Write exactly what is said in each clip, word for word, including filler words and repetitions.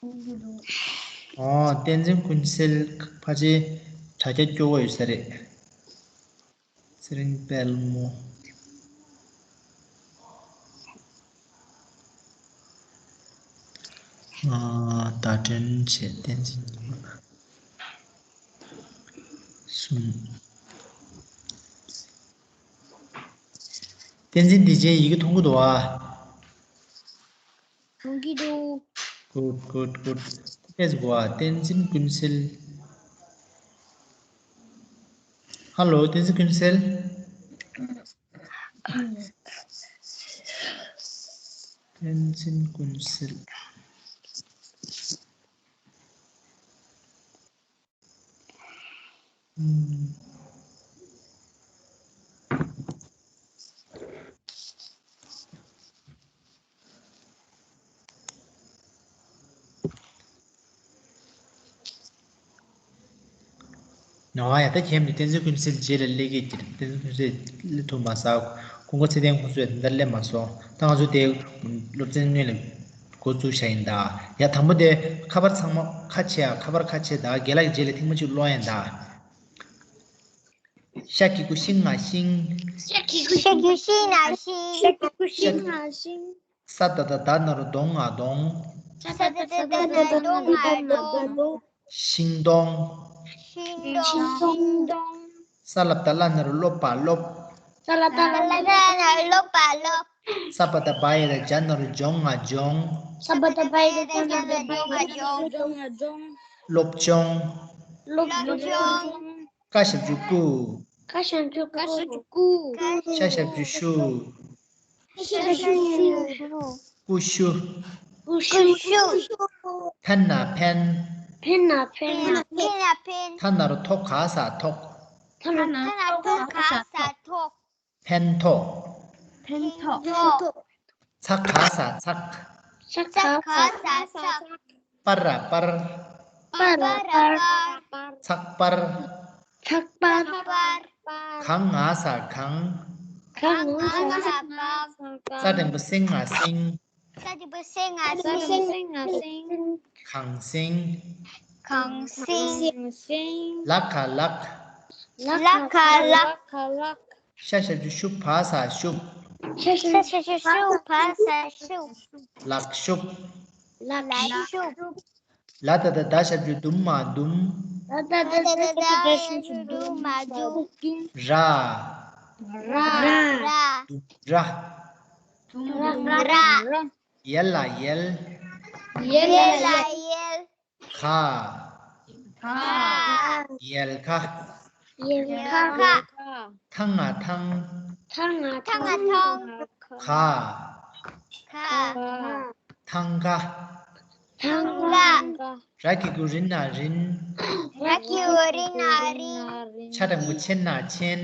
ཨོ། བསྟན་འཛིན་ཀུན་གསལ་ཕལ་ཆེར་དྲ་རྒྱ་སྐྱོ་བོ་ཡོད་ས་རེད། ཚེ་རིང་དཔལ་མོ། ཨ། བརྡ་སྐྲུན་བྱེད། བསྟན་འཛིན་ཉི་མ། གསུམ། བསྟན་འཛིན་བདེ་ཆེན་ཡི་གེ་མཐོང་གི་འདུག་ཨ། མཐོང་གི་འདུག Good, good, good. ཨེས་གོ་ཨ། བསྟན་འཛིན་ཀུན་གསལ། ཧ་ལོ། བསྟན་འཛིན་ཀུན་གསལ། བསྟན་འཛིན་ཀུན་གསལ། ཨུམ། ནོ་ཡ། ད་ཁྱེད་ཀྱིས་བསྟན་འཛིན་ཀུན་གསལ་རྗེས་ལ་སླེབས་ཀྱི་ཀྱི་རེད། བསྟན་འཛིན་ཀུན་གསལ་སླེབས་ཐུབ་མ་སོང་། ཀུན་དགའ་ཚེ་བརྟན་ཁོང་ཚོས་ད་སླེབས་མ་སོང་། ད་ང་ཚོ་དེ་སློབ་ཚན་སྔོན་ལ་འགོ་བཙུགས་བཞག་ཡིན་ད། ཡ། དང་པོ་དེ་ཁ་པར་ཚང་མ་ཁ་ཕྱེ་ཡ། ཁ་པར་ཁ་ཕྱེ་ད། རྒན་ལགས་ཀྱི་རྗེས་ལ་ཐེངས་མ་གཅིག་ཀློག་ཡིན་ད། ཤ་གི་གུ་ཤིང་ང་ཤིང་། ཤ་གི་གུ་ཤིང་ང་ཤིང་། ཤ་གི་གུ་ཤིང་ང་ཤིང་། ས་ད་བཏགས་སྡ་ན་རོ་སྡོ་ང་སྡོང་། ས་ད་བཏགས་སྡ་ན་རོ་སྡོ་ང་སྡོང་། ཤིང་སྡོང་། ཤིང་སྡོང་། ཤིང་སྡོང་། ས་ལ་བཏགས་སླ་ན་རོ་སློ་བ་སློབ། ས་ལ་བཏགས་སླ་ན་རོ་སློ་བ་སློབ། ས་པ་བཏགས་སྦ་ཡ་བཏགས་སྦྱ་ན་རོ་སྦྱོ་ང་སྦྱོང་། ས་པ་བཏགས་སྦ་ཡ་བཏགས་སྦྱ་ན་རོ་སྦྱོ་ང་སྦྱོང་། སློབ་སྦྱོང་། སློབ་སྦྱོང་། ཀ་ཞབས་ཀྱུ་ཀུ། ཀ་ཞབས་ཀྱུ་ཀུ། ཤ་ཞབས་ཀྱུ་ཤུ། ཤ་ཞབས་ཀྱུ་ཤུ། ཀུ་ཤུ། ཀུ་ཤུ། ཕན་ན་ཕན། ཕན་ན་ཕན། ཕན་ན་ཕན། ཐ་ན་རོ་ཐོ་ག་ས་ཐོགས། ཐ་ན་རོ་ཐོ་ག་ས་ཐོགས། ཕན་ཐོགས། ཕན་ཐོགས། ཚ་ག་ས་ཚགས། ཚ་ག་ས་ཚགས། པ་ར་པར། པ་ར་པར། ཚགས་པར། ཚགས་པར། ག་ང་ས་གངས། ག་ང་ས་གངས། ས་འགྲེང་བུ་སེ་ང་སེང་། ས་འགྲེང་བུ་སེ་ང་སེང་། གངས་སེང་། གངས་སེང་། ལ་ག་ལགས། ལ་ག་ལགས། ཤ་ཞབས་ཀྱུ་ཤུ་བ་ས་ཤུབས། ཤ་ཞབས་ཀྱུ་ཤུ་བ་ས་ཤུབས། ལག་ཤུབས། ལག་ཤུབས། ལ་ད་བཏགས་སྡ་ཞབས་ཀྱུ་སྡུམ་མ་སྡུམ། ལ་ད་བཏགས་སྡ་ཞབས་ཀྱུ་སྡུམ་མ་སྡུམ། ར། ར། ར། སྡུམ་ར། སྡུམ་ར། ཡལ་ལ་ཡལ། ཡལ་ལ་ཡལ། ག། ག། ཡལ་ག། ཡལ་ག། ཐང་ང་ཐང་། ཐང་ང་ཐང་། ག། ག། ཐང་ག། ཐང་ག། ར་གི་གུ་རི་ན་རིན། ར་གི་གུ་རི་ན་རིན། ཆ་འགྲེང་བུ་ཆེ་ན་ཆེན།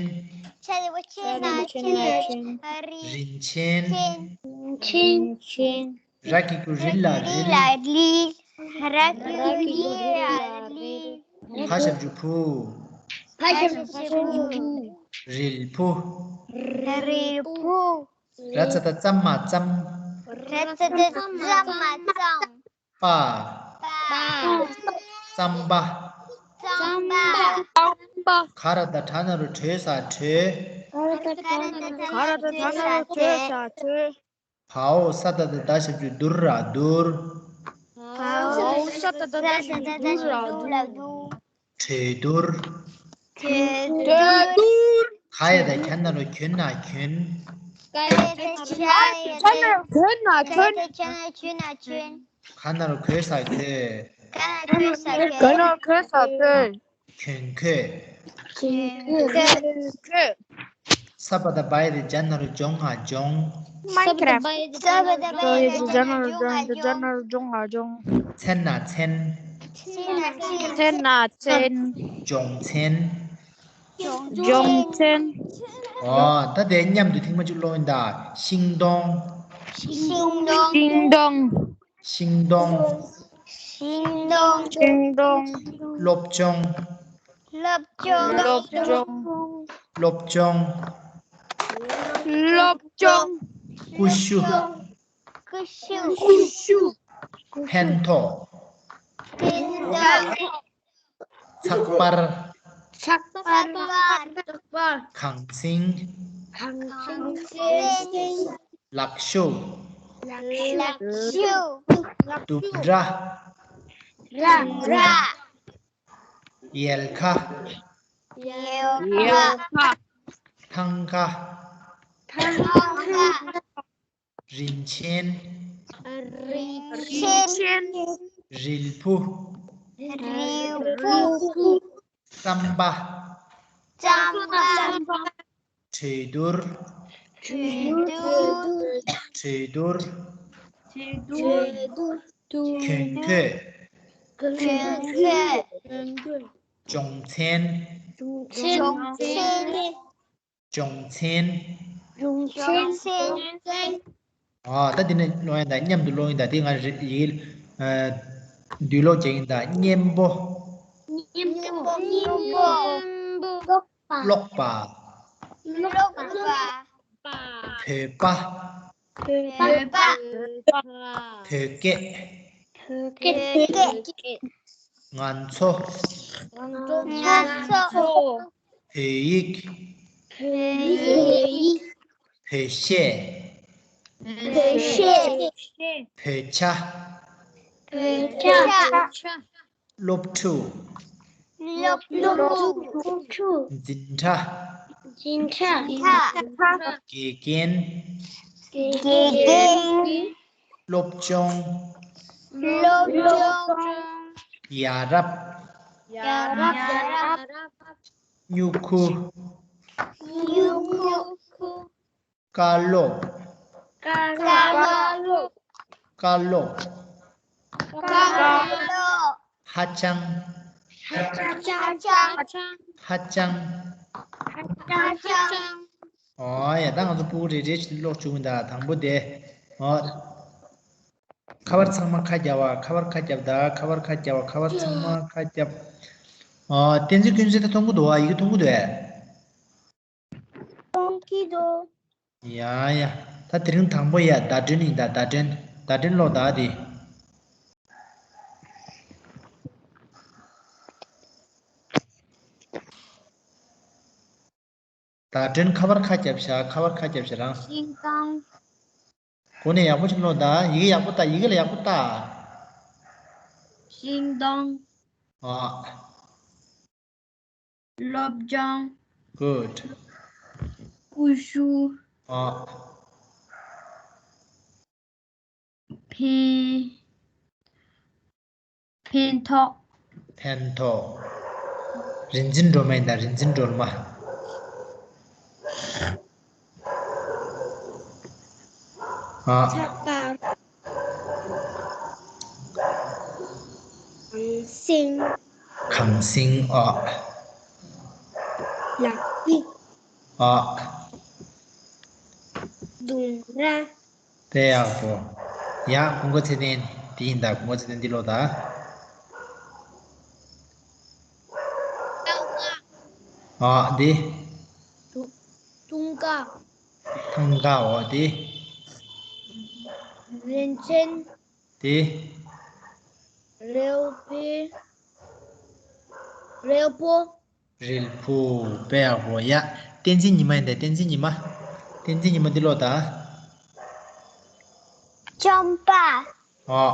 ཆ་འགྲེང་བུ་ཆེ་ན་ཆེན། རིན་ཆེན། རིན་ཆེན། ར་གི་གུ་རི་ལ་རིལ། རི་ལ་རིལ། ར་གི་གུ་རི་ལ་རིལ། ཕ་ཞབས་ཀྱུ་ཕུ། ཕ་ཞབས་ཀྱུ་ཕུ། རིལ་བུ། རིལ་བུ། ར་ཙ་བཏགས་རྩ་མ་རྩམ། ར་ཙ་བཏགས་རྩ་མ་རྩམ། པ། པ། རྩམ་པ། རྩམ་པ། ག་ར་བཏགས་གྲ་ན་རོ་གྲོ་ས་གྲོས། ག་ར་བཏགས་གྲ་ན་རོ་གྲོ་ས་གྲོས། བའོ་ས་ད་བཏགས་སྡ་ཞབས་ཀྱུ་སྡུ་ར་སྡུར། བའོ་ས་ད་བཏགས་སྡ་ཞབས་ཀྱུ་སྡུ་ར་སྡུར། གྲོས་བསྡུར། གྲོས་བསྡུར། ག་ཡ་བཏགས་གྱ་ན་རོ་གྱོ་ན་གྱོན། ག་ཡ་བཏགས་གྱ་ན་རོ་གྱོ་ན་གྱོན། ག་ན་རོ་གོ་ས་གོས། ག་ན་རོ་གོ་ས་གོས། གོན་གོས། གོན་གོས། ས་པ་བཏགས་སྦ་ཡ་བཏགས་སྦྱ་ན་རོ་སྦྱོ་ང་སྦྱོང་། མའིན་ཁ་རབ། ས་པ་བཏགས་སྦ་ཡ་བཏགས་སྦྱ་ན་རོ་སྦྱོ་ང་སྦྱོང་། སྦྱ་ན་རོ་སྦྱོ་ང་སྦྱོང་། ཚེ་ན་ཚེན། ཚེ་ན་ཚེན། སྦྱོང་ཚན། སྦྱོང་ཚན། ཨོ། ད་དེ་མཉམ་དུ་ཐེངས་མ་གཅིག་ཀློག་ཡིན་ད། ཤིང་སྡོང་། ཤིང་སྡོང་། ཤིང་སྡོང་། ཤིང་སྡོང་། ཤིང་སྡོང་། ཤིང་སྡོང་། སློབ་སྦྱོང་། སློབ་སྦྱོང་། སློབ་སྦྱོང་། སློབ་སྦྱོང་། སློབ་སྦྱོང་། ཀུ་ཤུ། ཀུ་ཤུ། ཀུ་ཤུ། ཕན་ཐོགས། ཚགས་པར། ཚགས་པར། གངས་སེང་། གངས་སེང་། ལག་ཤུབས། ལག་ཤུབས། ལྡུམ་ར། ལྡུམ་ར། ཡལ་ག། ཡལ་ག། ཐང་ག། ཐང་ག། རིན་ཆེན། རིན་ཆེན། རིལ་བུ། རིལ་བུ། རྩམ་པ། རྩམ་པ། གྲོས་བསྡུར། གྲོས་བསྡུར། གྲོས་བསྡུར། གྲོས་བསྡུར། གྱོན་གོས། གྱོན་གོས། སྦྱོང་ཚན། སྦྱོང་ཚན། སྦྱོང་ཚན། སྦྱོང་ཚན། ཨ། ད་འདི་ནས་ཀློག་ཡིན་ད། མཉམ་དུ་ཀློག་ཡིན་ད། དེ་ང་རེ་ཡི་གེ་ཨ། འདུས་ཀློག་བྱེད་ཡིན་ད། གཉེན་པོ། གཉེན་པོ། གཉེན་པོ། ཀློག་པ། ཀློག་པ། ཀློག་པ། བོད་པ། བོད་པ། བོད་སྐད། བོད་སྐད། ང་ཚོ། ང་ཚོ། བོད་ཡིག། བོད་ཡིག། བོད་གཞས། བོད་གཞས། བོད་ཇ། བོད་ཇ། སློབ་ཕྲུག། སློབ་ཕྲུག། འཛིན་གྲྭ། འཛིན་གྲྭ། དགེ་རྒན། དགེ་རྒན། སློབ་སྦྱོང་། སློབ་སྦྱོང་། ཡ་རབས། ཡ་རབས། སྨྱུ་གུ། སྨྱུ་གུ། བཀའ་སློབ། བཀའ་སློབ། བཀའ་སློབ། བཀའ་སློབ། ཧ་ཅང་། ཧ་ཅང་། ཧ་ཅང་། ཧ་ཅང་། ཨོ་ཡ། ད་ང་ཚོ་ཕྲུ་གུ་རེ་རེ་བཞིན་ཀློག་བཅུག་གི་ཡིན་ད། དང་པོ་དེ། ཨོ། ཁ་པར་ཚང་མ་ཁ་རྒྱབ་པ། ཁ་པར་ཁ་རྒྱབ་ད། ཁ་པར་ཁ་རྒྱབ་པ། ཁ་པར་ཚང་མ་ཁ་རྒྱབ། ཨོ། བསྟན་འཛིན་ཀུན་གསལ་ད་མཐོང་གི་འདུག་པ། ཡི་གེ་མཐོང་གི་འདུག་ཨེ། མཐོང་གི་འདུག་ཡ་ཡ། ད་དེ་རིང་དང་པོ་ཡ། བརྡ་སྐྲུན་ཡིན་ད། བརྡ་སྐྲུན། བརྡ་སྐྲུན་ཀློག་ད་དེ། བརྡ་སྐྲུན། ཁ་པར་ཁ་རྒྱབ་ཤག་ཁ་པར་ཁ་རྒྱབ་ཤག་རང་། ཤིང་སྡོང་། གོ་ནས་ཡག་པོ་ཅིག་ཀློག་ད། ཡི་གེ་ཡག་པོ་ལྟ། ཡི་གེ་ལ་ཡག་པོ་ལྟ། ཤིང་སྡོང་། ཨ། སློབ་སྦྱོང་། Good། ཀུ་ཤུ། ཨ། ཕན། ཕན་ཐོགས། ཕན་ཐོགས། རིག་འཛིན་སྒྲོལ་མ་ཡིན་ད། རིག་འཛིན་སྒྲོལ་མ། ཨ། ཚགས་པར། གངས་སེང་། གངས་སེང་། ཨ། ལག་ཡིག། ཨ། ལྡུམ་ར། དཔེ་ཡག་པོ། ཡ། ཀུན་མཁྱེན་ཚེ་བརྟན་འདི་ཡིན་ད། ཀུན་མཁྱེན་ཚེ་བརྟན་འདི་ཀློག་ད། ཨ། འདི། ཐང་ག། ཐང་ག། འོ་འདི། རིན་ཆེན། འདི། རིལ་བུ། རིལ་བུ། རིལ་བུ། དཔེ་ཡག་པོ། ཡ། བསྟན་འཛིན་ཉི་མ་ཡིན་ད། བསྟན་འཛིན་ཉི་མ། བསྟན་འཛིན་ཉི་མ་འདི་ཀློག་ད། རྩམ་པ། ཨོ།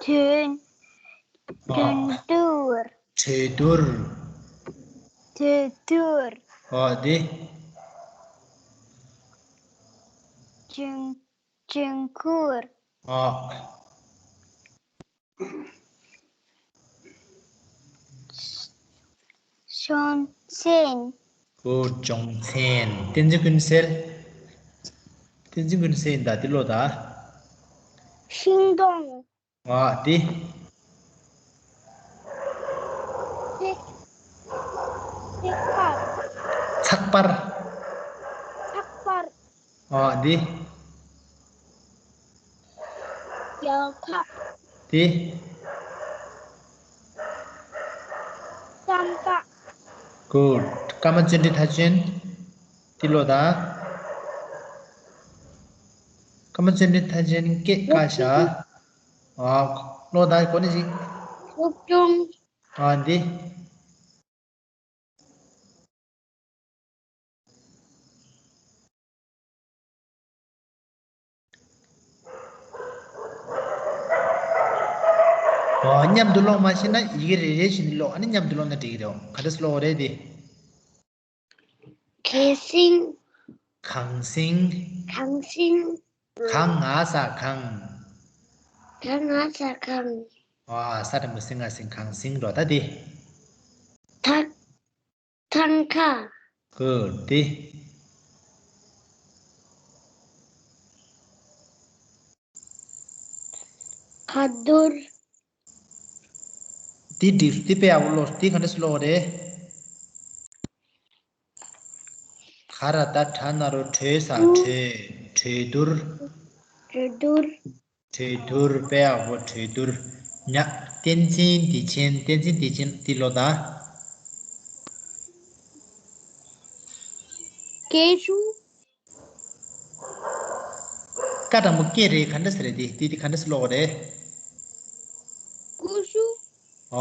གྲོས། ཨོ། གྲོས་བསྡུར། གྲོས་བསྡུར། གྲོས་བསྡུར། ཨོ། འདི། ཅུང་། ཅུང་ཁུར། ཨ། སྦྱོང་ཚན། ཨོ། སྦྱོང་ཚན། བསྟན་འཛིན་ཀུན་གསལ། བསྟན་འཛིན་ཀུན་གསལ་ཡིན་ད། འདི་ཀློག་ད། ཤིང་སྡོང་། ཨ། འདི། ཚགས། ཚགས་པར། ཚགས་པར། ཚགས་པར། ཨ། འདི། ཡལ་ག། འདི། རྩམ་པ། Good། ཀརྨ་བརྩོན་འགྲུས་མཐའ་ཅན། འདི་ཀློག་ད། ཀརྨ་བརྩོན་འགྲུས་མཐར་ཕྱིན་སྐད་བཀག་བཞག་ཨ། ཀློག་དང་གོ་ནི་ཞིག་སློབ་སྦྱོང་། ཨ་འདི། ཨོ། མཉམ་དུ་ཀློག་མ་ཤེས་ན་ཡི་གེ་རེ་རེ་བཞིན་ཀློག་ཨ་ནི་མཉམ་དུ་ཀློག་ན་འགྲིག་གི་རེད། ག་འདྲས་ཀློག་རེད་དེ། གངས་སེང་། གངས་སེང་། གངས་སེང་། ག་ང་ས་གངས། ག་ང་ས་གངས། ཨོ། ས་འགྲེང་བུ་སེ་ང་སེང་། གངས་སེང་འགྲོ་ད་དེ། ཐང་། ཐང་ཁ། གུཌ། དེ། ཁ་ཐུར། དེ་འགྲིག་དེ་དཔེ་ཡག་པོ་ཀློག་དེ་ག་འདྲས་ཀློག་རེད། ག་ར་བཏགས་གྲ་ན་རོ་གྲོ་ས་གྲོས། གྲོས་བསྡུར། གྲོས་བསྡུར། གྲོས་བསྡུར། དཔེ་ཡག་པོ་གྲོས་བསྡུར། ཉ། བསྟན་འཛིན་བདེ་ཆེན། བསྟན་འཛིན་བདེ་ཆེན་འདི་ཀློག་དང་། སྐད་ཤུགས། ཀ་དང་པོ་སྐད་རེད། ག་འདྲ་ཟེར་རེད་དེ། དེ་དེ་ག་འདྲ་ཟེར་ཀློག་རེད། ཀུ་ཤུ།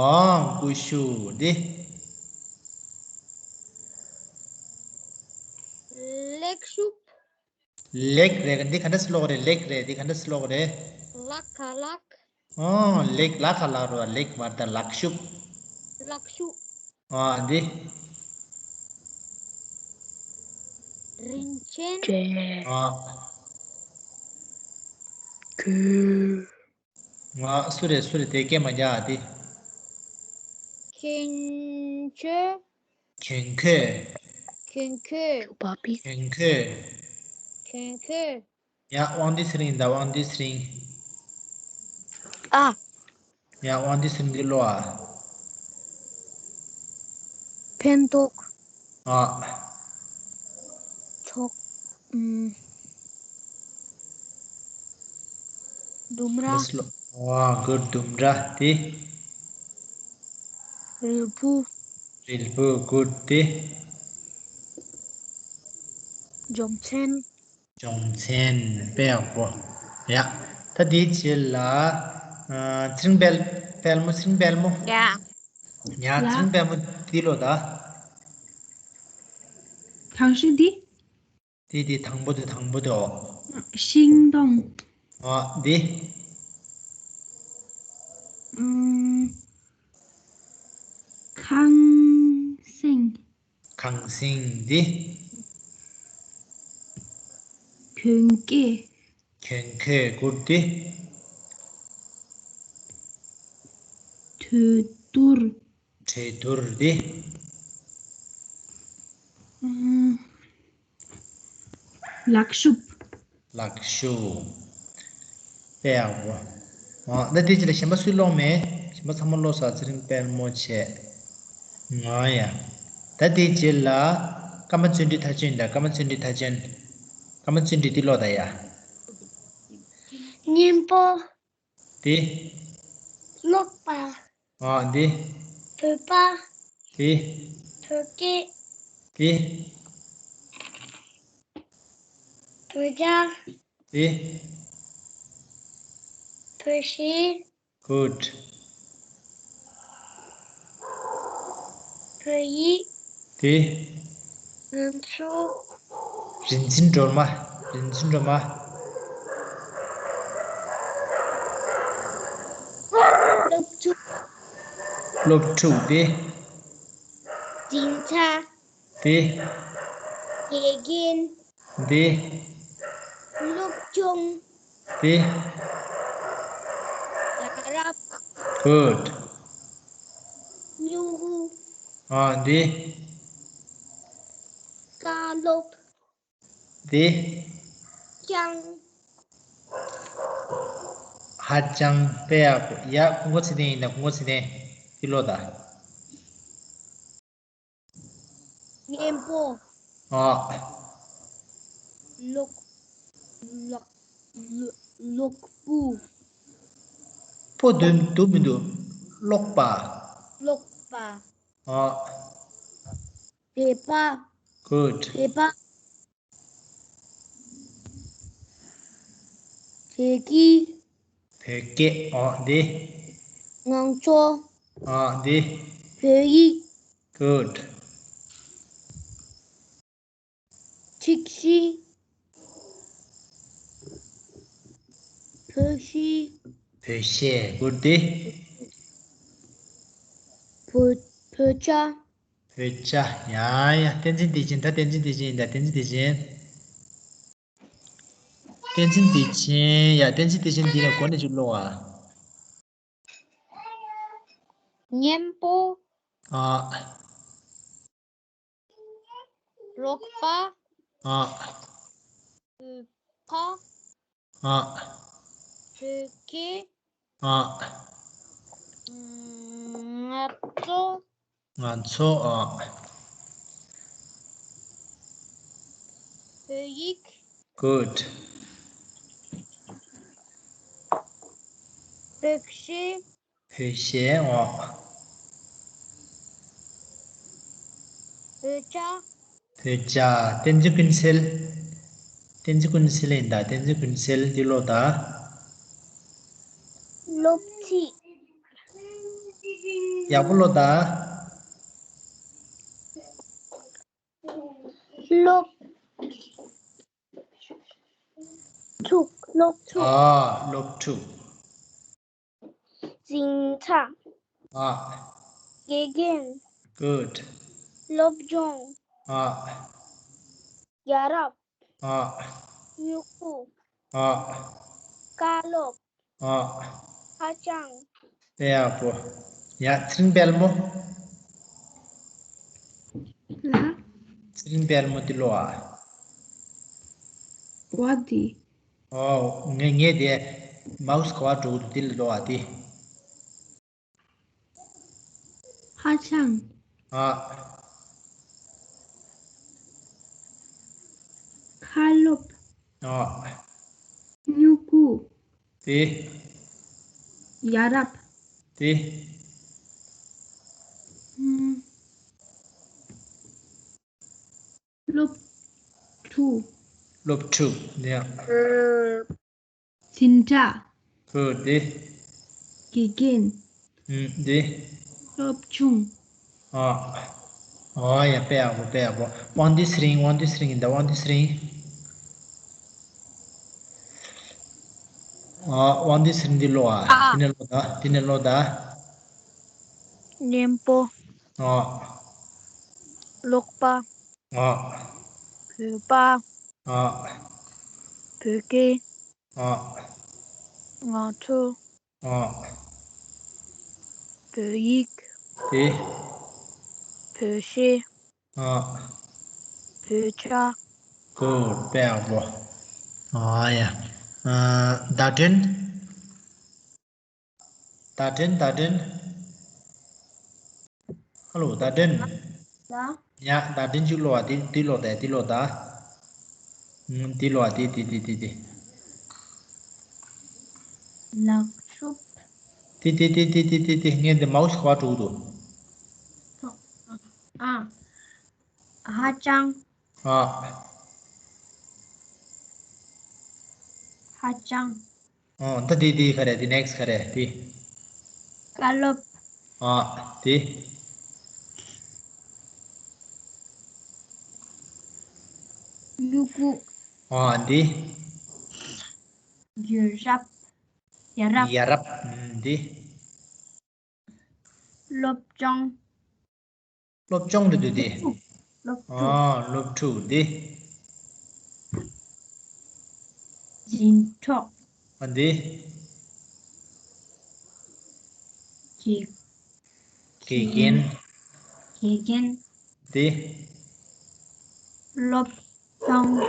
ཨོ། ཀུ་ཤུ་དེ། ལེགས་ཤུབ། ལེགས་རེད། འདི་ག་འདྲ་ཟེར་ཀློག་རེད། ལེགས་རེད། འདི་ག་འདྲ་ཟེར་ཀློག་རེད། ལག་ཁ་ལག་ཨོ། ལེགས། ལག་ཁ་ལག་རོ། ལེགས་མ་རེད་ད། ལག་ཤུབ། ལག་ཤུབ། ཨོ། འདི། རིན་ཆེན། ཨོ། གོས། ང་སུ་རེད། སུ་རེད། དེ་སྐད་མ་རྒྱག་ཨ། དེ། གྱོན་ཆས། གྱོན་གོས། གྱོན་གོས། གྱོན་གོས། གྱོན་གོས། ཡ། དབང་འདུས་ཚེ་རིང་ད། དབང་འདུས་ཚེ་རིང་། ཨ། ཡ། དབང་འདུས་ཚེ་རིང་གི་ཀློག་ཨ། ཕན་ཐོགས། ཨ། ཚོགས། ཨུམ། ལྡུམ་ར། ཨ། གུཌ། ལྡུམ་ར་དེ། རིལ་བུ། རིལ་བུ། གུཌ་དེ། རྒྱུ་མཚན། རྒྱུ་མཚན། དཔེ་ཡག་པོ། ཡ། ད་དེའི་རྗེས་ལ། ཨ། ཚེ་རིང་དཔལ། དཔལ་མོ། ཚེ་རིང་དཔལ་མོ། ཡ། ཡ། ཚེ་རིང་དཔལ་མོ་འདི་ཀློག་ད། དང་ཤིང་འདི། དེ་དེ་དང་པོ་དེ། དང་པོ་དེ། ཨོ། ཤིང་སྡོང་། ཨོ། འདི། ཨུམ། ཁང་སེང་། ཁང་སེང་། འདི། གྱོན་གོས། གྱོན་གོས། གུཌ་དེ། གྲོས་བསྡུར། གྲོས་བསྡུར་དེ། ཨ། ལག་ཤུབས། ལག་ཤུབས། དཔེ་ཡག་པོ། ཨ། ད་དེ་རྗེས་ལ་གཞན་པ་སུས་ཀློག་མེད། གཞན་པ་ཚང་མ་ཀློག་ཚར། ཚེ་རིང་དཔལ་མོ་བྱས། ང་ཡ། ད་དེ་རྗེས་ལ་ཀརྨ་བརྩོན་འགྲུས་མཐར་ཕྱིན་ད། ཀརྨ་བརྩོན་འགྲུས་མཐར་ཕྱིན། ཀརྨ་བརྩོན་འགྲུས་འདི་ཀློག་ད་ཡ། གཉེན་པོ། དེ། ཀློག་པ། ཨ། འདི། བོད་པ། དེ། བོད་སྐད། དེ། བོད་ཇ། དེ། བོད་གཞས། གུཌ། བོད་ཡིག། དེ། ང་ཚོ། རིན་ཆེན་སྒྲོལ་མ། རིན་ཆེན་སྒྲོལ་མ། སློབ་ཕྲུག་སློབ་ཕྲུག་དེ། འཛིན་གྲྭ། དེ། དགེ་རྒན། འདི། སློབ་སྦྱོང་། དེ། ཡ་རབས། གུཌ། སྨྱུ་གུ། ཨ། འདི། བཀའ་སློབ། འདི། ལྕང་། ཧ་ཅང་དཔེ་ཡག་པོ། ཡ། ཁོང་ཁོ་ཚེ་བརྟན་ཡིན་ན། ཁོང་ཁོ་ཚེ་བརྟན་འདི་ཀློག་ད། གཉེན་པོ། ཨ། ཀློག་ཀློག་ཀློག་པོ། པོ་འདུག་འདུག་མི་འདུག་ཀློག་པ། ཀློག་པ། ཨ། དད་པ། གུཌ། དད་པ། བོད་སྐད། བོད་སྐད། ཨོ་འདི། ང་ཚོ། ཨོ་འདི། བོད་ཡིག། Good. ཁྲིག་ཤིང་། བོད་གཞས། བོད་གཞས། Good. འདི། བོད་བོད་ཇ། བོད་ཇ། ཡ་ཡ། བསྟན་འཛིན་བདེ་ཆེན། ད་བསྟན་འཛིན་བདེ་ཆེན་ཡིན་ད། བསྟན་འཛིན་བདེ་ཆེན། བསྟན་འཛིན་བདེ་ཆེན། ཡ། བསྟན་འཛིན་བདེ་ཆེན། འདི་ནས་གོ་ནས་ཅིག་ཀློག་ཨ། གཉེན་པོ། ཨ། རོགས་པ། ཨ། བོད་པ། ཨ། བོད་སྐད། ཨ། ང་ཚོ། ང་ཚོ། ཨ། བོད་ཡིག། Good. བོད་གཞས། བོད་གཞས། ཨོ། བོད་ཇ། བོད་ཇ། བསྟན་འཛིན་ཀུན་གསལ། བསྟན་འཛིན་ཀུན་གསལ་ཡིན་ད། བསྟན་འཛིན་ཀུན་གསལ། འདི་ཀློག་ད། སློབ་ཚིགས། ཡག་པོ་ཀློག་ད། སློབ་ཕྲུག་སློབ་ཕྲུག་ཨ། སློབ་ཕྲུག་འཛིན་གྲྭ། ཨ། དགེ་རྒན། Good. སློབ་སྦྱོང་། ཨ། ཡ་རབས། ཨ། སྨྱུ་གུ། ཨ། བཀའ་སློབ། ཨ། ཧ་ཅང་། དཔེ་ཡག་པོ། ཡ། ཚེ་རིང་དཔལ་མོ། ལ། ཚེ་རིང་དཔལ་མོ་འདི་ཀློག་ཨ། བ་འདི། ཨོ། ངས་ངས་དེ་མའུ་སི་ག་པར་འགྲོ་གི་འདུག་འདི་ལ་ཀློག་ཨ་འདི། ཧ་ཅང་། ཨ། བཀའ་སློབ། ཨ། སྨྱུ་གུ། དེ། ཡ་རབས། དེ། ཨམ། སློབ་ཕྲུག་སློབ་ཕྲུག་འདི་ཡང་། འཛིན་གྲྭ། བོད་དེ། དགེ་རྒན། ཨུམ། དེ། སློབ་ཆུང་། ཨ། ཨ་ཡ། དཔེ་ཡག་པོ། དཔེ་ཡག་པོ། དབང་འདུས་ཚེ་རིང་། དབང་འདུས་ཚེ་རིང་ཡིན་ད། དབང་འདུས་ཚེ་རིང་། ཨ། དབང་འདུས་ཚེ་རིང་འདི་ཀློག་ཨ། ཨ། དེ་ནས་ཀློག་ད། དེ་ནས་ཀློག་ད། གཉེན་པོ། ཨ། ཀློག་པ། ཨ། བོད་པ། ཨ། བོད་སྐད། ཨ། ང་ཚོ། ཨ། བོད་ཡིག་དེ། བོད་གཞས། ཨ། བོད་ཇ། གོ། དཔེ་ཡག་པོ། ཨ་ཡ། ཨ། ཟླ་སྒྲོན། ཟླ་སྒྲོན། ཟླ་སྒྲོན། ཧ་ལོ། ཟླ་སྒྲོན། ཡ། ཡ། ཟླ་སྒྲོན་ཅིག་ཀློག་ཨ། དེ་དེ་ཀློག་ད། དེ་ཀློག་ད། ཨུམ། དེ་ཀློག་ཨ། དེ་དེ་དེ་དེ་དེ། ལག་ཤུབས། དེ་དེ་དེ་དེ་དེ་དེ་དེ། ངས་འདི་མའུ་སི་ག་པར་འགྲོ་གི་འདུག་ཨ། ཧ་ཅང་། ཨ། ཧ་ཅང་། ཨོ། ད་དེ་དེ་ག་རེ། དེ་ནེག་སི་ག་རེ། དེ། བཀའ་སློབ། ཨ། དེ། སྨྱུ་གུ། ཨ། དེ། ཡ་རབས། ཡ་རབས། ཡ་རབས། ཨུམ། དེ། སློབ་སྦྱོང་། སློབ་སྦྱོང་རེད་འདུག་དེ། སློབ་ཕྲུག་ཨ། སློབ་ཕྲུག་དེ། འཛིན་གྲོགས། ཨ། དེ། དགེ། དགེ་རྒན། དགེ་རྒན། དེ། སློབ་སྦྱོང་།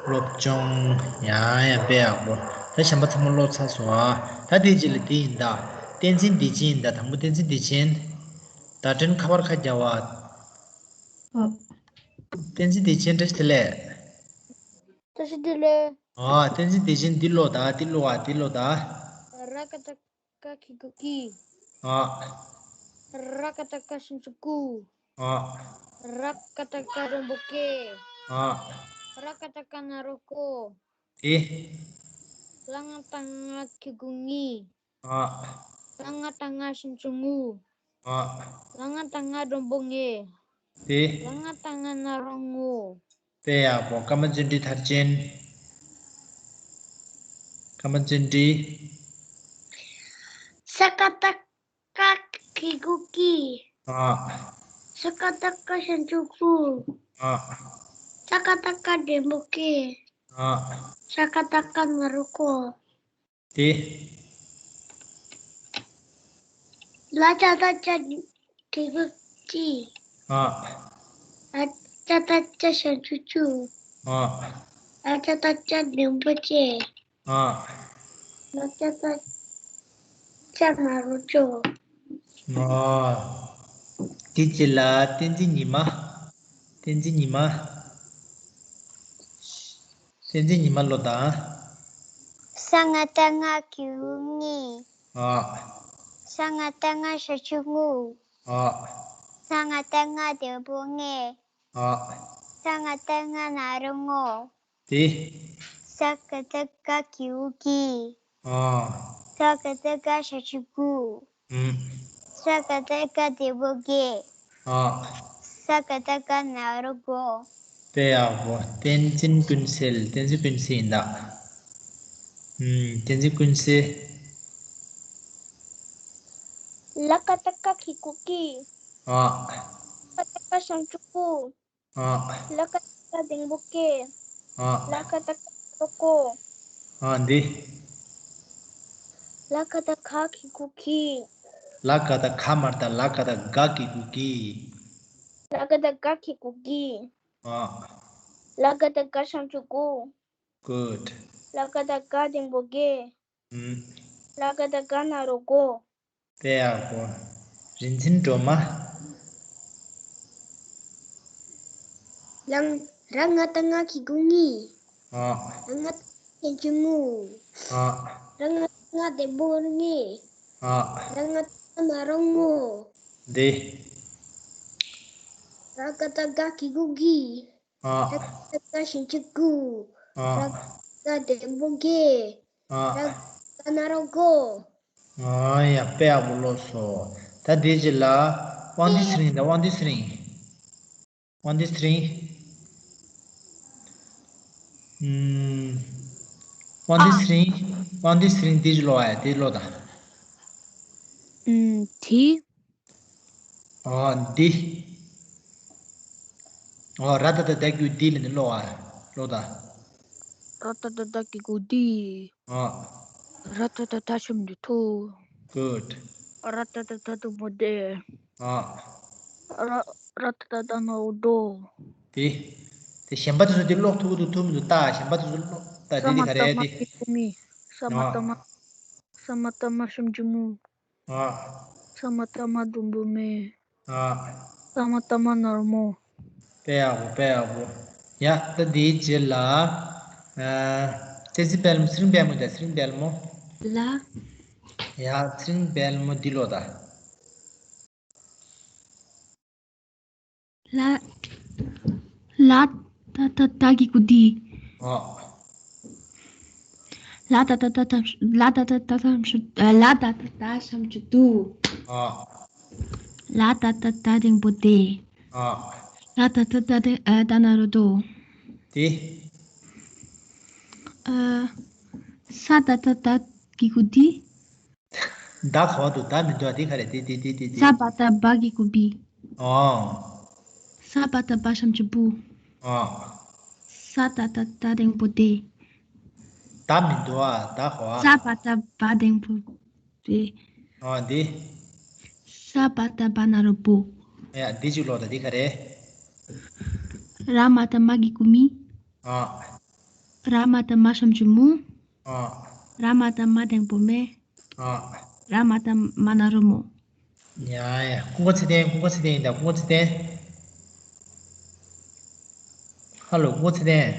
སློབ་སྦྱོང་། ཡང་ཡང་དཔེ་ཡག་པོ། ད་གཞན་པ་ཚང་མ་ཀློག་ཚར་སོང་ཨ། ད་དེ་རྗེས་ལ་དེ་ཡིན་ད། བསྟན་འཛིན་བདེ་ཆེན་ཡིན་ད། དང་པོ་བསྟན་འཛིན་བདེ་ཆེན། ཟླ་སྒྲོན་ཁ་པར་ཁ་རྒྱག་པ། ཨོ། བསྟན་འཛིན་བདེ་ཆེན། བཀྲ་ཤིས་བདེ་ལེགས། བཀྲ་ཤིས་བདེ་ལེགས། ཨ། བསྟན་འཛིན་བདེ་ཆེན་འདི་ཀློག་ད། འདི་ཀློག་ཨ། འདི་ཀློག་ད། ར་ཀ་ཏ་ཀ་གི་གུ་གི། ཨ། ར་ཀ་ཏ་ཀ་ཤིང་ཆུ་ཀུ། ཨ། ར་ཀ་ཏ་ཀ་རོང་པོ་སྐད། ཨ། ར་ཀ་ཏ་ཀ་ན་རོ་ཀོ། དེ། ལ་ང་བཏགས་ལྔ་གི་གུ་ལྔས། ཨ། ལ་ང་བཏགས་ལྔ་ཞབས་ཀྱུ་ལྔུ། ཨ། ལ་ང་བཏགས་ལྔ་འགྲེང་བུ་ལྔས། དེ། ལ་ང་བཏགས་ལྔ་ན་རོ་ལྔོ། དཔེ་ཡག་པོ། ཀ་མ་བརྗོད་འབྲི་མཐར་ཕྱིན། ཀ་མ་བརྗོད་འབྲི། ས་ཀ་བཏགས་སྐ་གི་གུ་ཀི། ཨ། ཤ་ཀ་བཏགས་སྐ་ཞབས་ཀྱུ་སྐུ། ཨ། ས་ཀ་བཏགས་སྐ་འགྲེང་བུ་སྐེ། ཨ། ཤ་ཀ་བཏགས་སྐ་ན་རོ་སྐོ། དེ། ལ་ཙ་བཏགས་ལྕགས་གི་གུ་ལྕི། ཨ། ལ་ཙ་བཏགས་ལྕགས་ཞབས་ཀྱུ་ལྕུ། ཨ། ལ་ཙ་བཏགས་ལྕགས་འགྲེང་བུ་ལྕེ། ཨ། ལ་ཙ་བཏགས་ལྕགས་ན་རོ་ལྕོ། ཨ། དེ་རྗེས་ལ་གཏན་ཚིགས་ཉི་མ། གཏན་ཚིགས་ཉི་མ། གཏན་ཚིགས་ཉི་མ་ཀློག་དང་། ས་ང་བཏགས་སྔ་གི་གུ་སྔི། ཨ། ས་ང་བཏགས་སྔ་ཞབས་ཀྱུ་སྔུ། ཨ། ས་ང་བཏགས་སྔ་འགྲེང་བུ་སྔེ། ཨ། ས་ང་བཏགས་སྔ་ན་རོ་སྔོ། དེ། ས་ཀ་བཏགས་སྐ་གི་གུ་སྐི། ཨ། ས་ཀ་བཏགས་སྐ་ཞབས་ཀྱུ་སྐུ། ཨུམ། ས་ཀ་བཏགས་སྐ་འགྲེང་བུ་སྐེ། ཨ། ས་ཀ་བཏགས་སྐ་ན་རོ་སྐོ། དཔེ་ཡག་པོ། བསྟན་འཛིན་ཀུན་གསལ། བསྟན་འཛིན་ཀུན་གསལ་ཡིན་ད། ཨུམ། བསྟན་འཛིན་ཀུན་གསལ། ལ་ཀ་བཏགས་ལྐ་གི་གུ་ལྐི། ཨ། ཀ་བཏགས་ཀ་ཞབས་ཀྱུ་ཀུ། ཨ། ལ་ཀ་བཏགས་ལ་འགྲེང་བུ་ལྐེ། ཨ། ལ་ཀ་བཏགས་ལྐ་ན་རོ་ལྐོ། ཨ། འདི། ལ་ཀ་བཏགས་ལྒ་གི་གུ་ལྒི། ལ་ཀ་བཏགས་ལྒ་མ་རེད་ད། ལ་ཀ་བཏགས་ལྒ་གི་གུ་ལྒི། ལ་ཀ་བཏགས་ལྒ་གི་གུ་ལྒི། ཨ། ལ་ཀ་བཏགས་ལྒ་ཞབས་ཀྱུ་ལྒུ། Good. ལ་ཀ་བཏགས་ལྒ་འགྲེང་བུ་ལྒེ། ཨུམ། ལ་ཀ་བཏགས་ལྒ་ན་རོ་ལྒོ། དཔེ་ཡག་པོ། རིན་ཆེན་སྒྲོལ་མ། ལ་ང་ར་ང་བཏགས་ལྔ་གི་གུ་ལྔི། ཨ། ར་ང་བཏགས་ཞབས་ཀྱུ་ལྔུ། ཨ། ར་ང་བཏགས་ལྔ་འགྲེང་བུ་ལྔེ། ཨ། ར་ང་བཏགས་ལྔ་ན་རོ་ལྔོ། འདི། ར་ཀ་བཏགས་རྒ་གི་གུ་རྒི། ཨ། ར་ཀ་བཏགས་རྒ་ཞབས་ཀྱུ་རྒུ། ཨ། ར་ཀ་བཏགས་རྒ་འགྲེང་བུ་རྒེ། ཨ། ར་ཀ་བཏགས་རྒ་ན་རོ་རྒོ། ཨ་ཡ། དཔེ་ཡག་པོ་ཀློག་སོང་། ད་དེའི་རྗེས་ལ་དབང་འདུས་ཚེ་རིང་དང་། དབང་འདུས་ཚེ་རིང་། དབང་འདུས་ཚེ་རིང་། ཨུམ། དབང་འདུས་ཚེ་རིང་། དབང་འདུས་ཚེ་རིང་། དེའི་རྗེས་ཀློག་ཨ། དེ་ཀློག་དང་། ཨུམ། དེ། ཨ། འདི། ཨ། ར་ཏ་བཏགས་རྡ་གི་གུ་རྡི་ལབ་ནས་ཀློག་ཨ། ཀློག་དང་། ར་ཏ་བཏགས་རྡ་གི་གུ་རྡི། ཨ། ར་ཏ་བཏགས་རྡ་ཞབས་ཀྱུ་རྡུ། Good. ར་ཏ་བཏགས་རྡ་འགྲེང་བུ་རྡེ། ཨ། ར་ར་ཏ་བཏགས་རྡ་ན་རོ་རྡོ། དེ། དེ་གཞན་པ་དེ་ཚོ་དེ་ཀློག་ཐུབ་ཀྱི་འདུག་ཐུབ་མི་འདུག་ལྟ། གཞན་པ་དེ་ཚོ་ཀློག་ལྟ། ས་དེ་དེ་མ་ག་བཏགས་རེད་དེ། མ་གི་གུ་མི། ས་མ་ཨ། བཏགས་མ། ས་མ་བཏགས་མ་ཞབས་ཀྱུ་སྨུ། ཨ། ས་མ་བཏགས་མ་འགྲེང་བུ་སྨེ། ཨ། ས་མ་བཏགས་མ་ན་རོ་སྨོ། དཔེ་ཡག་པོ། དཔེ་ཡག་པོ། ཡ། ད་དེའི་རྗེས་ལ། ཨ། བསྟན་འཛིན་དཔལ་མོ། ཚེ་རིང་དཔལ་མོ་དང་། ཚེ་རིང་དཔལ་མོ། ལ། ཡ། ཚེ་རིང་དཔལ་མོ་འདི་ཀློག་དང་། ལ། ལ་ཏ་བཏགས་ལྟ་གི་གུ་ལྟི། ཨ། ལ་ཏ་བཏགས་ལྟ་ཞབས། ལ་ཏ་བཏགས་ལྟ་ཞབས་ཀྱུ། ཨ། ལ་ཏ་བཏགས་ལྟ་ཞབས་ཀྱུ་ལྟུ། ཨ། ལ་ཏ་བཏགས་རྡ་འགྲེང་བུ་རྡེ། ཨ། ལ་ཏ་བཏགས་རྡ་འགྲེང་། ཨ། རྡ་ན་རོ་རྡོ། དེ། ཨ། ས་ཏ་བཏགས་སྟ་གི་གུ་སྟི། ད་ག་བ་འདུག་ད་མི་འདུག་ཨ། དེ་ག་རེ། དེ་དེ་དེ་དེ་དེ། ས་བ་ཏ་བ་གི་གུ་བི། ཨོ། ས་བ་ཏ་བ་ཞབས་ཀྱུ་བུ། ཨོ། ས་ཏ་བཏགས་སྟ་འགྲེང་བུ་སྟེ། ད་མི་འདུག་ཨ། ད་ག་བ། ས་བ་ཏ་བ་འགྲེང་བུ་སྟེ། ཨོ་འདི། ས་བ་ཏ་བ་ན་རོ་བོ། ཡ། འདི་གཅིག་ཀློག་ད། འདི་ག་རེ། ར་མ་ཏ་མ་གི་གུ་མི། ཨོ། ར་མ་ཏ་མ་ཞབས་ཀྱུ་མུ། ཨོ། ར་མ་ཏ་མ་འགྲེང་བུ་མེ། ཨོ། ར་མ་ཏ་མ་ན་རོ་མོ། ཡ་ཡ། ཀུན་དགའ་ཚེ་བརྟན། ཀུན་དགའ་ཚེ་བརྟན་ཡིན་ད། ཀུན་དགའ་ཚེ་བརྟན། ཧ་ལོ། ཀུན་དགའ་ཚེ་བརྟན།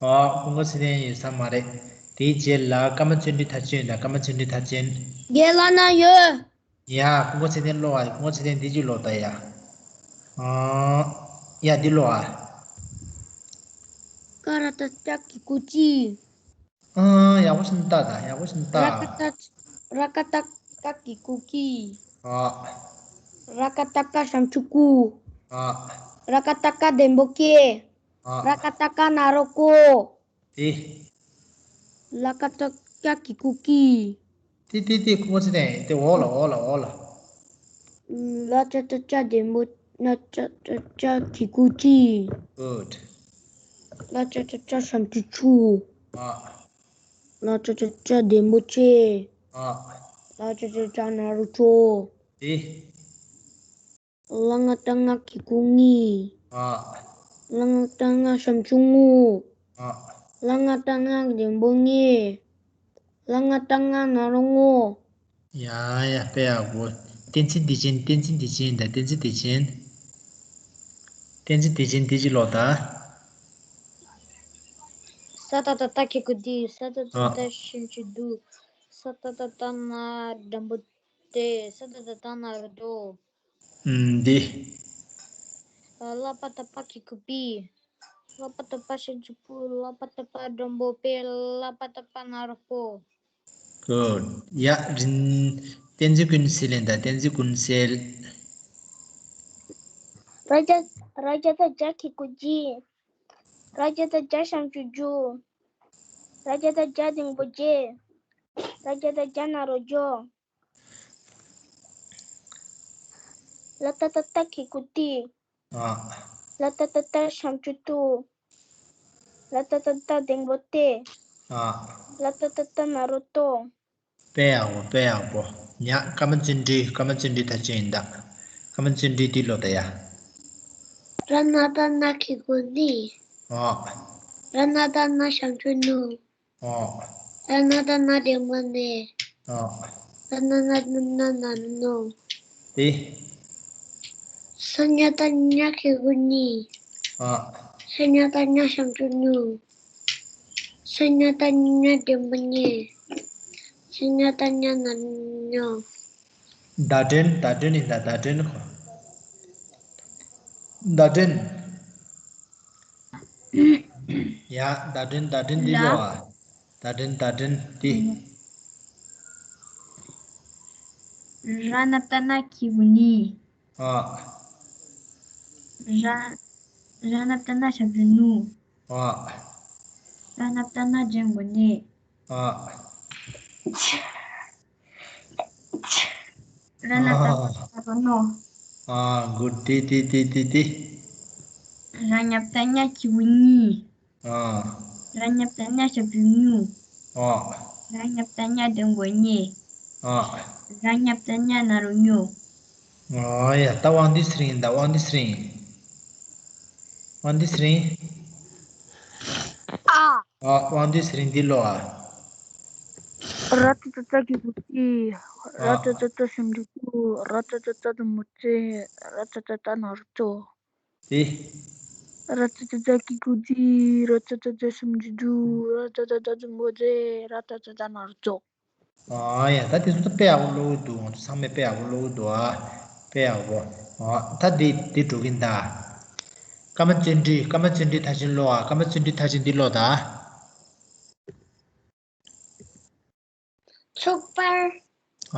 ཨོ། ཀུན་དགའ་ཚེ་བརྟན་ཡོད་ས་མ་རེད། དེའི་རྗེས་ལ་ཀརྨ་བརྩོན་འགྲུས་མཐར་ཕྱིན་ཡིན་ད། ཀརྨ་བརྩོན་འགྲུས་མཐར་ཕྱིན། རྒན་ལགས་ན་ཡོད། ཡ། ཀུན་དགའ་ཚེ་བརྟན་ཀློག་ཨ། ཀུན་དགའ་ཚེ་བརྟན་འདི་གཅིག་ཀློག་ད་ཡ། ཨ། ཡ། འདི་ཀློག་ཨ། ཀ་ར་བཏགས་སྐྱ་གི་གུ་སྐྱི། ཨང་། ཡག་པོ་ཞིག་ལྟ་དང་། ཡག་པོ་ཞིག་ལྟ། ར་ཀ་བཏགས། ར་ཀ་བཏགས་སྐ་གི་གུ་སྐྱི། ཨ། ར་ཀ་བཏགས་སྐ་ཞབས་ཀྱུ་སྐུ། ཨ། ར་ཀ་བཏགས་སྐ་ལྡེམ་པོ་སྐྱེ། ཨ། ར་ཀ་བཏགས་སྐ་ན་རོ་སྐོ། དེ། ལ་ཀ་བཏགས་ལྕ་གི་གུ་ཀྱི། དེ་དེ་དེ་ཁོ་ཚེ་དེ་དེ་འོག་ལ་འོག་ལ་འོག་ལ། ལ་ཅ་ཏ་ལྕ་ལྡེམ་པོ་ལ་ཅ་ཏ་ལྕ་གི་གུ་ཀྱི། Good. ལ་ཅ་ཏ་ལྕ་ཞབས་ཀྱུ་ལྕུ། ཨ། ལ་ཅ་ཏ་ལྕ་ལྡེམ་པོ་ལྕེ། ཨ། ལ་ཅ་ཏ་ལྕ་ན་རོ་ལྕོ། དེ། ལ་ང་བཏགས་ལྔ་གི་གུ་ལྔི། ཨ། ལ་ང་བཏགས་ལྔ་ཞབས་ཀྱུ་ལྔུ། ཨ། ལ་ང་བཏགས་ལྔ་ལྡེམ་པོ་ལྔེ། ལ་ང་བཏགས་ལྔ་ན་རོ་ལྔོ། ཡ་ཡ། དཔེ་ཡག་པོ། གཏན་ཚིགས་དེ་ཅན། གཏན་ཚིགས་དེ་ཅན་དང་། གཏན་ཚིགས་དེ་ཅན། གཏན་ཚིགས་དེ་ཅན་དེ་ཅི་ལོ་ད། ས་ཏ་བཏགས་སྟ་གི་གུ་སྟི། ས་ཏ་བཏགས་ཨ་སྟ་ཞབས་ཀྱུ་སྟུ། ས་ཏ་བཏགས་སྟ་ན་ལྡེམ་པོ་སྟེ། ས་ཏ་བཏགས་སྟ་ན་རོ་སྟོ། ཨུམ། འདི། ལ་པ་བཏགས་པ་གི་གུ་པི། ལ་པ་བཏགས་པ་ཞབས་ཀྱུ་པུ། ལ་པ་བཏགས་པ་ལྡེམ་པོ་པེ། ལ་པ་བཏགས་པ་ན་རོ་པོ། Good. ཡ། རིན། གཏན་ཚིགས་ཀུན་གསལ་ལེན་དང་། གཏན་ཚིགས་ཀུན་གསལ། ར་ཅ། ར་ཅ་བཏགས་རྒྱ་གི་གུ་རྒྱི། ར་ཅ་བཏགས་རྒྱ་ཞབས་ཀྱུ་རྒྱུ། ར་ཅ་བཏགས་རྒྱ་ལྡེམ་པོ་རྒྱེ། ར་ཅ་བཏགས་རྒྱ་ན་རོ་རྒྱོ། ལ་ཏ་བཏགས་ལྟ་གི་གུ་ལྟི། ཨ། ལ་ཏ་བཏགས་ལྟ་ཞབས་ཀྱུ་ལྟུ། ལ་ཏ་བཏགས་ལྟ་ལྡེམ་པོ་ལྟེ། ཨ། ལ་ཏ་བཏགས་ལྟ་ན་རོ་ལྟོ། དཔེ་ཡག་པོ། དཔེ་ཡག་པོ། ཉ། ཀ་མ་བརྩོན་འགྲུས། ཀ་མ་བརྩོན་འགྲུས་མཐའ་ཅན་ཡིན་ད། ཀ་མ་བརྩོན་འགྲུས་འདི་ཀློག་ད་ཡ། ར་ན་བཏགས་རྣ་གི་གུ་རྣི། ཨ། ར་ན་བཏགས་རྣ་ཞབས་ཀྱུ་རྣུ། ཨ། ར་ན་བཏགས་རྣ་ལྡེམ་པོ་རྣེ། ཨ། ར་ན་བཏགས་རྣ་ན་རོ་རྣོ། དེ། ས་ཉ་བཏགས་སྙ་གི་གུ་སྙི། ཨ། ས་ཉ་བཏགས་སྙ་ཞབས་ཀྱུ་སྙུ། ས་ཉ་བཏགས་སྙ་ལྡེམ་པོ་སྙེ། ས་ཉ་བཏགས་སྙ་ན་རོ་སྙོ། བརྡ་དྲན། བརྡ་དྲན་ཡིན་ད། བརྡ་དྲན་ཁོ། བརྡ་དྲན། ཡ། བརྡ་དྲན། བརྡ་དྲན་འདི་ལ། ལོ་ཨ། བརྡ་དྲན། བརྡ་དྲན་འདི། ར་ན་བཏགས་རྣ་གི་གུ་རྣི། ཨ། ར། ར་ན་བཏགས་རྣ་ཞབས་ཀྱུ་རྣུ། ཨ། ར་ན་བཏགས་རྣ་ལྡེམ་པོ་རྣེ། ཨ། ར་ན་བཏགས་ར་ན་རོ་རྣོ། ཨ། གུ་ཏི་ཏི་ཏི་ཏི་ཏི། ར་ཉ་བཏགས་རྙ་གི་གུ་རྙི། ཨ། ར་ཉ་བཏགས་རྙ་ཞབས་ཀྱུ་རྙུ། ཨ། ར་ཉ་བཏགས་རྙ་ལྡེམ་པོ་རྙེ། ཨ། ར་ཉ་བཏགས་རྙ་ན་རོ་རྙོ། ཨ་ཡ། ད་དབང་འདུས་ཚེ་རིང་ཡིན་ད། དབང་འདུས་ཚེ་རིང་། དབང་འདུས་ཚེ་རིང་། ཨ། ཨ། དབང་འདུས་ཚེ་རིང་འདི་ཀློག་ཨ། ར་ཏ་བཏགས་རྩ་གི་གུ་རྩི། ཨ། ར་ཏ་བཏགས་རྩ་ཞབས་ཀྱུ་རྩུ། ར་ཏ་བཏགས་རྩ་ལྡེམ་པོ་རྩེ། ར་ཏ་བཏགས་རྩ་ན་རོ་རྩོ། དེ། ར་ཏ་བཏགས་རྩ་གི་གུ་རྩི། ར་ཏ་བཏགས་རྩ་ཞབས་ཀྱུ་རྩུ། ར་ཏ་བཏགས་རྩ་ལྡེམ་པོ་རྩེ། ར་ཏ་བཏགས་རྩ་ན་རོ་རྩོ། ཨ་ཡ། ད་དེ་ཚོ་ད་དཔེ་ཡག་པོ་ཀློག་གི་འདུག་ང་ཚོ་ཚང་མས་དཔེ་ཡག་པོ་ཀློག་གི་འདུག་ཨ། དཔེ་ཡག་པོ། ཨ། ད་འདི་འདི་འགྲོ་གིན་ད། ཀ་མ་བརྩོན་འགྲུས། ཀ་མ་བརྩོན་འགྲུས་མཐའ་ཅན་ཀློག་ཨ། ཀ་མ་བརྩོན་འགྲུས་མཐའ་ཅན་འདི་ཀློག་ད། ཚོགས་པར།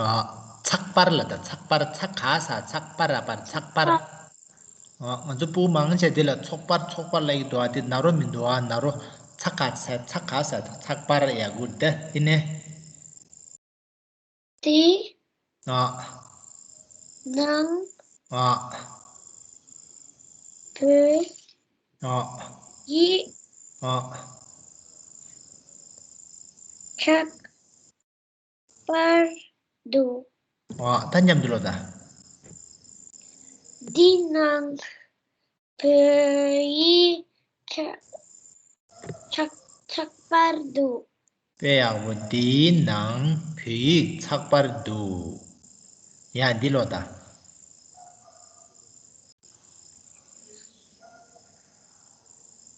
ཨ། ཚགས་པར་ལ་ད། ཚགས་པར། ཚ་ག་ས་ཚགས། པ་ར་པར། ཚགས་པར། ཨ། ང་ཚོ་སྤུ་གུ་མང་ཆེ་འདི་ལ་ཚོགས་པར་ཚོགས་པར་ལབ་ཀྱི་འདུག་ཨ། དེ་ན་རོ་མི་འདུག་ཨ། ན་རོ། ཚ་ག་ས་ཚ་ག་ས་ཚགས་པར། ཡ། གུ་ཏི། དེ་ནས། དེ། ཨ། ནང་། ཨ། བོད། ཨ། ཡིག་ཨ། ཚགས་པར་འདུག་ཨ། ད་མཉམ་དུ་ཀློག་ད། འདི་ནང་བོད་ཡིག་ཚགས། ཚགས། ཚགས་པར་འདུག་དཔེ་ཡག་པོ། འདིའི་ནང་བོད་ཡིག་ཚགས་པར་འདུག་ཡ། འདི་ཀློག་ད།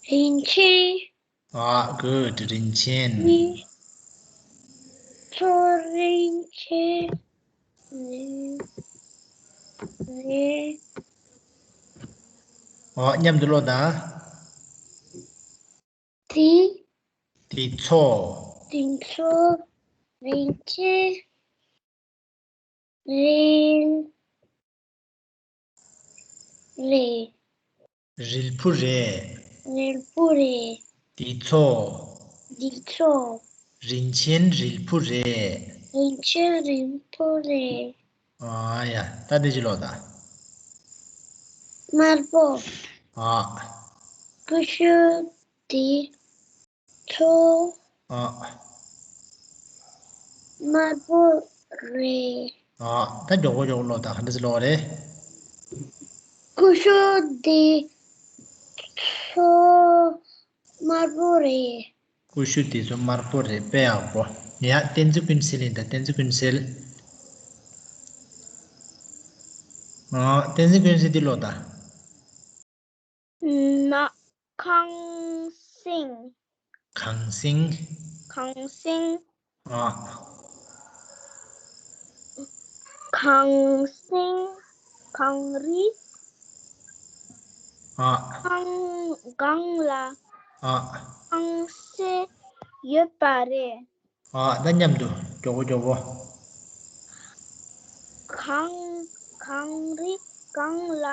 རིན་ཆེན། ཨ། Good. རིན་ཆེན། ནི། ཚོར་རིན་ཆེན། ནི། ནི། ཨ། མཉམ་དུ་ཀློག་ད། འདི་ཚོ། འདི་ཚོ་རིན་ཆེན་རིལ་རེད། རིལ་བུ་རེད། རིལ་བུ་རེད། འདི་ཚོ། འདི་ཚོ། རིན་ཆེན་རིལ་བུ་རེད། རིན་ཆེན་རིལ་བུ་རེད། ཨ་ཡ། ད་འདི་ཅི་ལོ་ད། དམར་པོ། ཨ། ཀུ་ཤུ་འདི་ཚོ། ཨ། དམར་པོ་རེད། ཨ། ད་མགྱོགས་པོ་མགྱོགས་པོ་ལོ་ད། ག་འདྲ་ཟེར་ལོ་རེད། ཀུ་ཤུ་འདི་ཚོ་དམར་པོ་རེད། ཀུ་ཤུ་དེ་ཚོ་དམར་པོ་རེད། དཔེ་ཡག་པོ། ཡ། བསྟན་འཛིན་ཀུན་གསལ་ཡིན་ད། བསྟན་འཛིན་ཀུན་གསལ། ཨ། བསྟན་འཛིན་ཀུན་གསལ་འདི་ལོ་ད། ན། གངས་སེང་། གངས་སེང་། གངས་སེང་། ཨ། གངས་སེང་། གངས་རི། ཨ། གངས། གངས་ལ། ཨ། གངས་སེང་ཡོད་པ་རེད། ཨ། ད་མཉམ་དུ་མགྱོགས་པོ་མགྱོགས་པོ། གངས། གངས་རི་སྒང་ལ་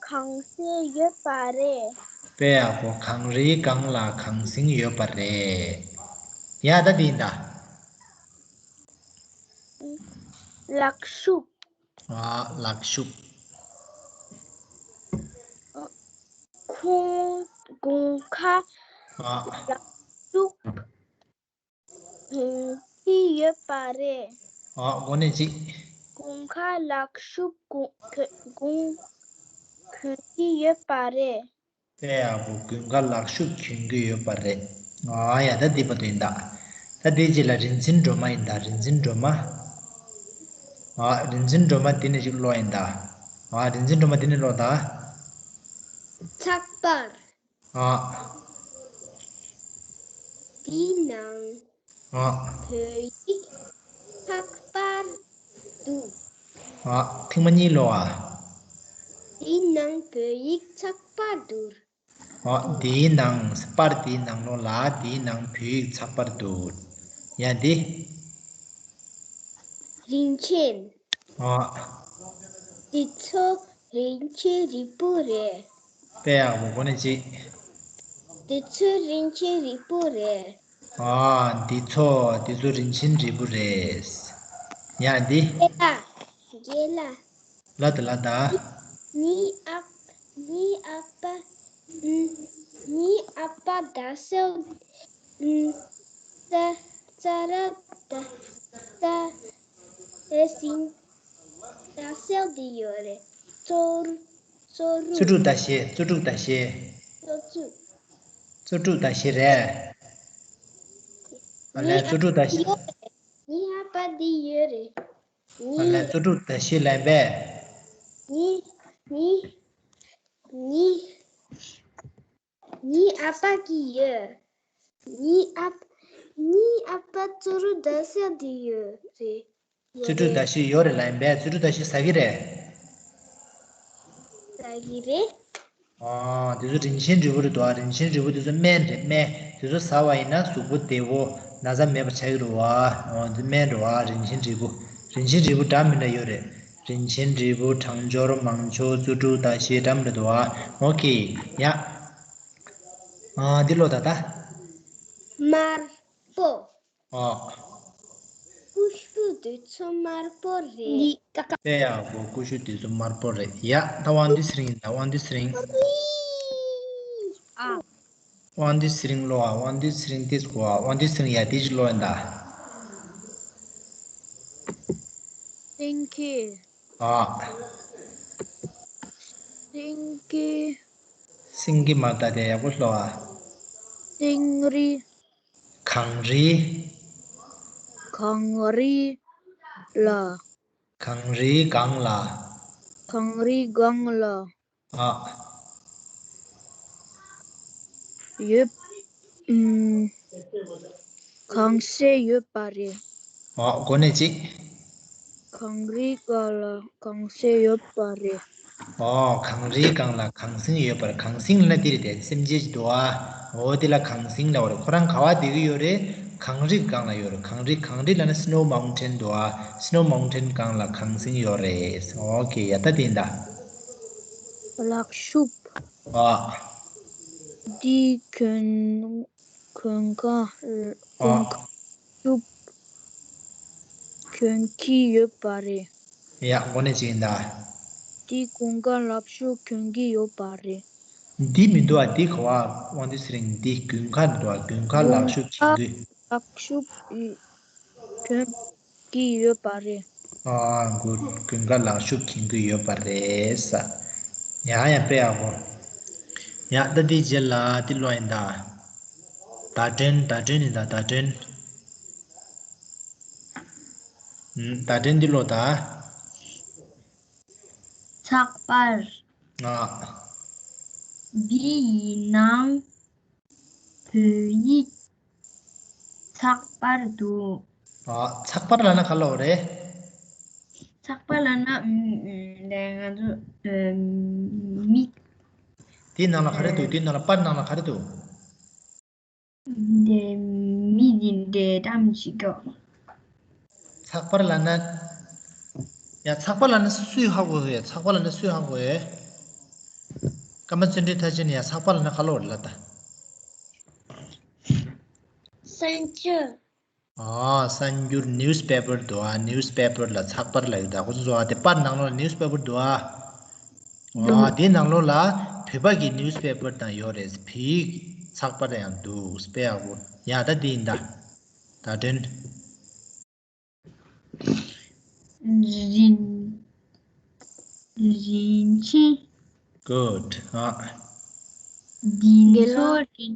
གངས་སེང་ཡོད་པ་རེད། དཔེ་ཡག་པོ། གངས་རིའི་སྒང་ལ་གངས་སེང་ཡོད་པ་རེད། ཡ། ད་འདི་ཡིན་ད། ལག་ཤུབས། ཨ། ལག་ཤུབས། ཁོང་དགུན་ཁ། ཨ། ལག་ཤུབས་གྱོན་གྱི་ཡོད་པ་རེད། ཨ། གོ་གནས་གཅིག་དགུན་ཁ་ལག་ཤུབས་གྱོན་གྱོན་གྱོན་གྱི་ཡོད་པ་རེད། དཔེ་ཡག་པོ། དགུན་ཁ་ལག་ཤུབས་གྱོན་གྱི་ཡོད་པ་རེད། ཨ་ཡ། ད་འདི་བར་དུ་ཡིན་ད། ད་འདི་རྗེས་ལ་རིན་ཆེན་སྒྲོལ་མ་ཡིན་ད། རིན་ཆེན་སྒྲོལ་མ། ཨ། རིན་ཆེན་སྒྲོལ་མ་འདི་ནས་ཅིག་ཀློག་ཡིན་ད། ཨ། རིན་ཆེན་སྒྲོལ་མ་འདི་ནས་ཀློག་ད། ཚགས་པར། ཨ། དེའི་ནང་། ཨ། བོད་ཡིག་ཚགས་པར་འདུག་ཨ། ཐེངས་མ་གཉིས་ཀློག་ཨ། དེའི་ནང་བོད་ཡིག་ཚགས་པར་འདུག་ཨ། དེའི་ནང་། པར་དེའི་ནང་ལོགས་ལ། དེའི་ནང་བོད་ཡིག་ཚགས་པར་འདུག་ཡ། འདི། རིན་ཆེན། ཨ། འདི་ཚོ་རིན་ཆེན་རིལ་བུ་རེད། དཔེ་ཡག་པོ། གོ་གནས་གཅིག་འདི་ཚོ་རིན་ཆེན་རིལ་བུ་རེད། ཨ། འདི་ཚོ། འདི་ཚོ་རིན་ཆེན་རིལ་བུ་རེད། ཡ། འདི། རྒན་ལགས། རྒན་ལགས། ལ་དང་ལ་དང་། ངའི་ཨ། ངའི་ཨ་ཕ། ངའི་ཨ་ཕ་ཟླ་གསོལ། ཙ། ཙ་ར་ད། ཙ། ཨེ་སིན། ཟླ་གསོལ་འདི་ཡོད་རེད། བཙོ་རུ། བཙོ་རུ། བཙོ་བཀྲུ་ཟླ་ཤེལ། བཙོ་བཀྲུ་ཟླ་ཤེལ། བཙོ་བཀྲུ། བཙོ་བཀྲུ་ཟླ་ཤེལ་རེད། ཨ་ལས། བཙོ་བཀྲུ་ཟླ་ཤེལ། ངའི་ཨ་ཕ་འདི་ཡོད་རེད། ཨ་ལས། བཙོ་བཀྲུ་ཟླ་ཤེལ་ལན་པས། ངའི། ངའི། ངའི། ངའི་ཨ་ཕ་གི་ཡོད། ངའི་ཨ། ངའི་ཨ་ཕ་བཙོ་རུ་ཟླ་གསོལ་འདི་ཡོད་རེད། བཙོ་བཀྲུ་ཟླ་ཤེལ་ཡོད་རེད་ལན་པས། བཙོ་བཀྲུ་ཟླ་ཤེལ་ཟ་གི་རེད། ཟ་གི་རེད། ཨ། དེ་ཚོ་རིན་ཆེན་རིལ་བུ་རེད་དོ། རིན་ཆེན་རིལ་བུ་དེ་ཚོ་སྨན་རེད། སྨན་དེ་ཚོ་ཟ་བ་ཡིན་ན་གཟུགས་པོ་བདེ་བོ་ན་ཚ་མེད་པ་ཆགས་ཀྱི་རེད་བ། ཨ། དེ་སྨན་རེད་བ། རིན་ཆེན་རིལ་བུ། རིན་ཆེན་རིལ་བུ་འདྲ་མི་འདྲ་ཡོད་རེད། རིན་ཆེན་རིལ་བུ། གྲང་སྦྱོར། མང་སྦྱོར། བཙོ་བཀྲུ་ཟླ་ཤེལ། འདྲ་མི་འདྲ་འདུག་བ། ཨོ་ཁེ། ཡ། ཨ། འདི་ཀློག་ད་ད། དམར་པོ། ཨ། ཀུ་ཤུ་དེ་ཚོ་དམར་པོ་རེད། དཔེ་ཡག་པོ། ཀུ་ཤུ་དེ་ཚོ་དམར་པོ་རེད། ཡ། ད་དབང་འདུས་ཚེ་རིང་ཡིན་ད། དབང་འདུས་ཚེ་རིང་། ཨ། དབང་འདུས་ཚེ་རིང་ཀློག་ཨ། དབང་འདུས་ཚེ་རིང་ཏིས་གོ་ཨ། དབང་འདུས་ཚེ་རིང་། ཡ། དེ་ཅི་ཀློག་ཡིན་ད། སེང་གེ། ཨ། སེང་གེ། སེང་གེ་མ་ད་དེ་ཡག་པོ་ཀློག་ཨ། སེང་རི། གངས་རི། གངས་རི་ལ། གངས་རིའི་སྒང་ལ། གངས་རིའི་སྒང་ལ། ཨ། ཡོད། ཨུམ། གངས་སེང་ཡོད་པ་རེད། ཨ། གོ་གནས་གཅིག་གངས་རིའི་སྒང་ལ་གངས་སེང་ཡོད་པ་རེད། ཨོ། གངས་རིའི་སྒང་ལ་གངས་སེང་ཡོད་པར། གངས་སེང་ལབ་ན་འདི་རེད་དེ། སེམས་ཅན་ཅིག་འདུག་ཨ། འོ་དེ་ལ་གངས་སེང་ལབ་པ་རེད། ཁོ་རང་ག་བ་བསྡད་ཀྱི་ཡོད་རེད། གངས་རི་སྒང་ལ་ཡོད་རེད། གངས་རི། གངས་རི་ལབ་ན་snow mountain འདུག་ཨ། snow mountain སྒང་ལ་གངས་སེང་ཡོད་རེད། ཨོ་ཁེ། ཡ་ད་དེ་ཡིན་ད། ལག་ཤུབས། ཨ། འདི་གྱོན་གྱོན་ཁ། ཨ། གྱོན་ཁ་ཤུབས་གྱོན་གྱི་ཡོད་པ་རེད། ཡ་གོ་ནས་ཅིག་ཡིན་ད། འདི་དགུན་ཁ་ལག་ཤུབས་གྱོན་གྱི་ཡོད་པ་རེད། འདི་མི་འདུག་ཨ། འདི་ག་བ་དབང་འདུས་ཚེ་རིང་། འདི་དགུན་ཁ་འདུག་ཨ། དགུན་ཁ་ལག་ཤུབས་གྱོན་གྱི། ལག་ཤུབས་གྱོན་གྱི་ཡོད་པ་རེད། ཨ། དགུན་དགུན་ཁ་ལག་ཤུབས་གྱོན་གྱི་ཡོད་པ་རེད་ས། ཡ་ཡ་དཔེ་ཡག་པོ། ཡ་ད་འདི་རྗེས་ལ་འདི་ཀློག་ཡིན་ད། བརྡ་དོན། བརྡ་དོན་ཡིན་ད། བརྡ་དོན། ཨུམ། བརྡ་དོན་འདི་ཀློག་ད། ཚགས་པར། ཨ། འདི་ཡི་ནང་བོད་ཡིག་ཚགས་པར་འདུག་ཨ། ཚགས་པར་ལབ་ན་ག་ལབ་རེད། ཚགས་པར་ལབ་ན། ཨུམ། ཨུམ། ལས་ང་ཚོ། ཨུམ། མིག་དེའི་ནང་ལ་ག་རེ་འདུག་དེའི་ནང་ལ། པར་ནང་ལ་ག་རེ་འདུག་དེ་མི་དེ་འདྲའི་གཏམ་ཞིག་གོ། ཚགས་པར་ལབ་ན། ཡ་ཚགས་པར་ལབ་ན་སུས་ཧ་གོ་ཡོད། ཚགས་པར་ལབ་ན་སུས་ཧ་གོ་ཡོད། ཀརྨ་བརྩོན་འགྲུས་མཐར་ཕྱིན། ཡ་ཚགས་པར་ལབ་ན་ག་ལབ་རེད་ལབ་ད། གསར་འགྱུར། ཨ། གསར་འགྱུར། newspaper འདུག་ཨ། newspaper ལ་ཚགས་པར་ལབ་ཡོད་ད། ཁོ་ཚོ་ཚོ་ཨ་དེ་པར་ནང་ལོགས་ལ་newspaper འདུག་ཨ། ཨ། འདུག་དེའི་ནང་ལོགས་ལ་བོད་པ་གི་newspaper དང་ཡོད་རེད། བོད་ཡིག་ཚགས་པར་ཡང་འདུག་དཔེ་ཡག་པོ། ཡ་ད་འདི་ཡིན་ད། བརྡ་དོན། རིན། རིན་ཆེན། Good. ཨ། འདི་ཚོ་རིན།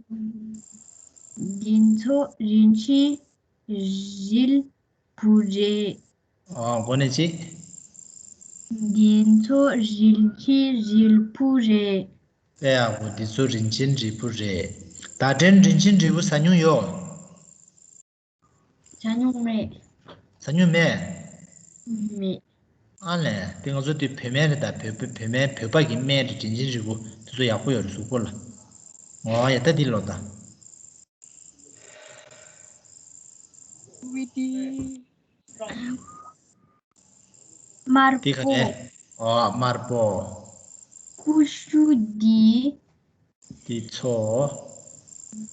འདི་ཚོ་རིན་ཆེན་རིལ་བུ་རེད། ཨ། གོ་ནས་ཅི། འདི་ཚོ་རིན་ཆེན་རིལ་བུ་རེད། དཔེ་ཡག་པོ། འདི་ཚོ་རིན་ཆེན་རིལ་བུ་རེད། བརྡ་དོན། རིན་ཆེན་རིལ་བུ་ཟ་མྱོང་ཡོད། ཟ་མྱོང་མེད། ཟ་མྱོང་མེད། མེད། ཨ་ལས། དེ་ང་ཚོ་དེ་བོད་སྨན་རེད་ད། བོད་བོད་སྨན། བོད་པ་གི་སྨན་རེད། དྲིན་ཆེན་རིལ་བུ་དེ་ཚོ་ཡག་པོ་ཡོད་རེད་གཟུགས་པོ་ལ། ཨོ་ཡ་ད་འདི་ལོ་ད། དམར་དེ་ག་པོ། ནས། ཨོ་དམར་པོ། ཀུ་ཤུ་འདི། འདི་ཚོ།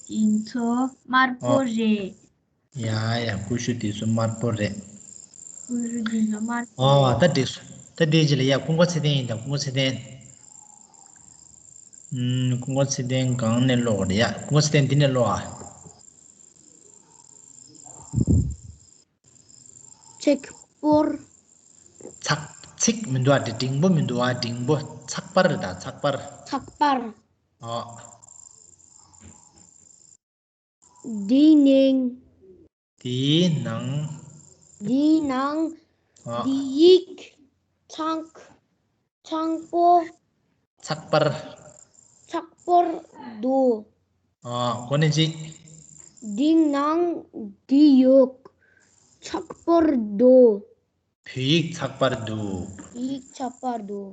འདི་ཚོ་དམར་པོ་ཨོ་རེད། ཡ་ཡ། ཀུ་ཤུ་དེ་ཚོ་དམར་པོ་རེད། ཀུ་ཤུ་དེ་ཚོ་དམར་པོ་ཨོ་རེད། ད་འགྲིག་སོང་། ད་དེའི་རྗེས་ལ་ཡ་ཀུན་དགའ་ཚེ་བརྟན་ཡིན་ད། ཀུན་དགའ་ཚེ་བརྟན། ཨུམ། ཀུན་དགའ་ཚེ་བརྟན་སྒང་ནས་ཀློག་རེད་ཡ། ཀུན་དགའ་ཚེ་བརྟན་འདི་ནས་ཀློག་ཨ། ཚིག་པར། ཚག་ཚིག་མི་འདུག་ཨ། འདི་འབྲིང་པོ་མི་འདུག་ཨ། འབྲིང་པོ། ཚགས་པར་རེད་ད། ཚགས་པར། ཚགས་པར། ཨོ། འདིའི་ནང་། དེའི་ནང་། འདིའི་ནང་། ཨ། འདི་ཡིག་ཚང་ཚང་པོ། ཚགས་པར། ཚགས་པར་འདུག་ཨ། གོ་ནས་ཅི། འདིའི་ནང་འདི་ཡོད། ཚགས་པར་འདུག་བོད་ཡིག་ཚགས་པར་འདུག་ཡིག་ཚགས་པར་འདུག་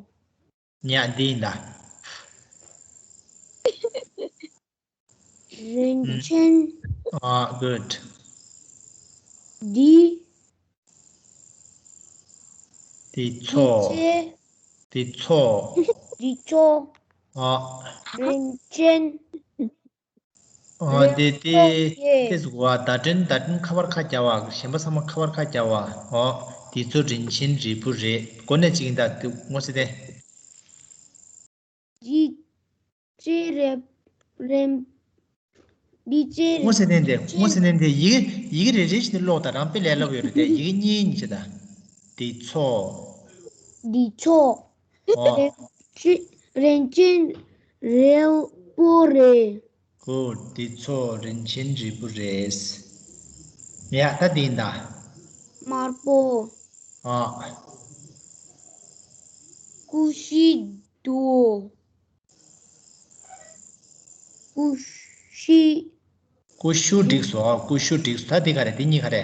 ཉག་འདི་ཡིན་ད། རིན་ཆེན། ཨ། good། འདི། འདི་ཚོ། འདི་ཚོ། འདི་ཚོ། ཨ། རིན་ཆེན། ཨ། འདི་འདི་ཚོ་ཡེ། ཏེ་ཟུག་བ། བརྡ་དོན། བརྡ་དོན་ཁ་པར་ཁ་རྒྱག་བ། གཞན་པ་ཚང་མ་ཁ་པར་ཁ་རྒྱག་བ། ཨོ། འདི་ཚོ་རིན་ཆེན་རིལ་བུ་རེད། གོ་ནས་ཅིག་ཡིན་ད། འདི་ངོ་ཚེ་བརྟན། འདི་ཅི་རེད། རེད། འདི་ཅི་རེད། ངོ་ཚེ་བརྟན་དེ། ཅི། ངོ་ཚེ་བརྟན་དེ་ཡི་གེ་ཡི་གེ་རེ་རེ་བཞིན་དུ་ཀློག་དང་། རང་དཔེ་ལས་སླ་པོ་ཡོད་རེད་དེ། ཡི་གེ་གཉིས་གཉིས་བྱེད་དང་། འདི་ཚོ། འདི་ཚོ། ཨོ། རིན་ཆེན་རིན་ཆེན་རིལ་བུ་རེད། གུཌ། འདི་ཚོ་རིན་ཆེན་རིལ་བུ་རེད། ཡ་ད་འདི་ཡིན་ད། དམར་པོ། ཨོ། ཀུ་ཤུ་འདུག་ཀུ་ཤུ། ཀུ་ཤུ་འགྲིག་སོང་། ཀུ་ཤུ་འགྲིག་སོང་། ད་འདི་ག་རེ། འདི་གཉིས་ག་རེ།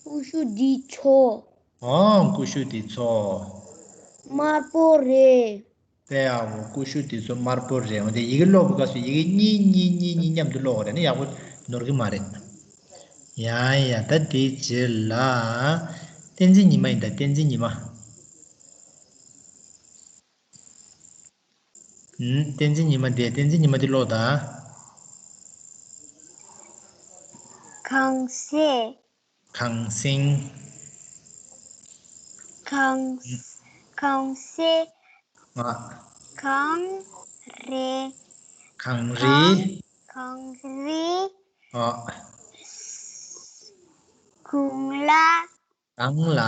ཀུ་ཤུ་འདི་ཚོ། ཨོ། ཀུ་ཤུ་འདི་ཚོ། དམར་པོ་རེད། དཔེ་ཡག་པོ། ཀུ་ཤུ་དེ་ཚོ་དམར་པོ་རེད། འོན་ཏེ་ཡི་གེ་ཀློག་པའི་སྐབས་སུ་ཡི་གེ་གཉིས་གཉིས་གཉིས་གཉིས་མཉམ་དུ་ཀློག་དགོས་རེད་ན་ཡག་པོ་ནོར་གི་མ་རེད། ཡ་ཡ། ད་དེའི་རྗེས་ལ་བསྟན་འཛིན་ཉི་མ་ཡིན་ད། བསྟན་འཛིན་ཉི་མ། ཨུམ། བསྟན་འཛིན་ཉི་མ་དེ། བསྟན་འཛིན་ཉི་མ་དེ་ཀློག་དང་། གངས་སེང་། གངས་སེང་། གངས། གངས་སེང་། ཨ། གངས་རི། གངས་རི། གངས་རི། ཨ། གངས་ལ། གངས་ལ།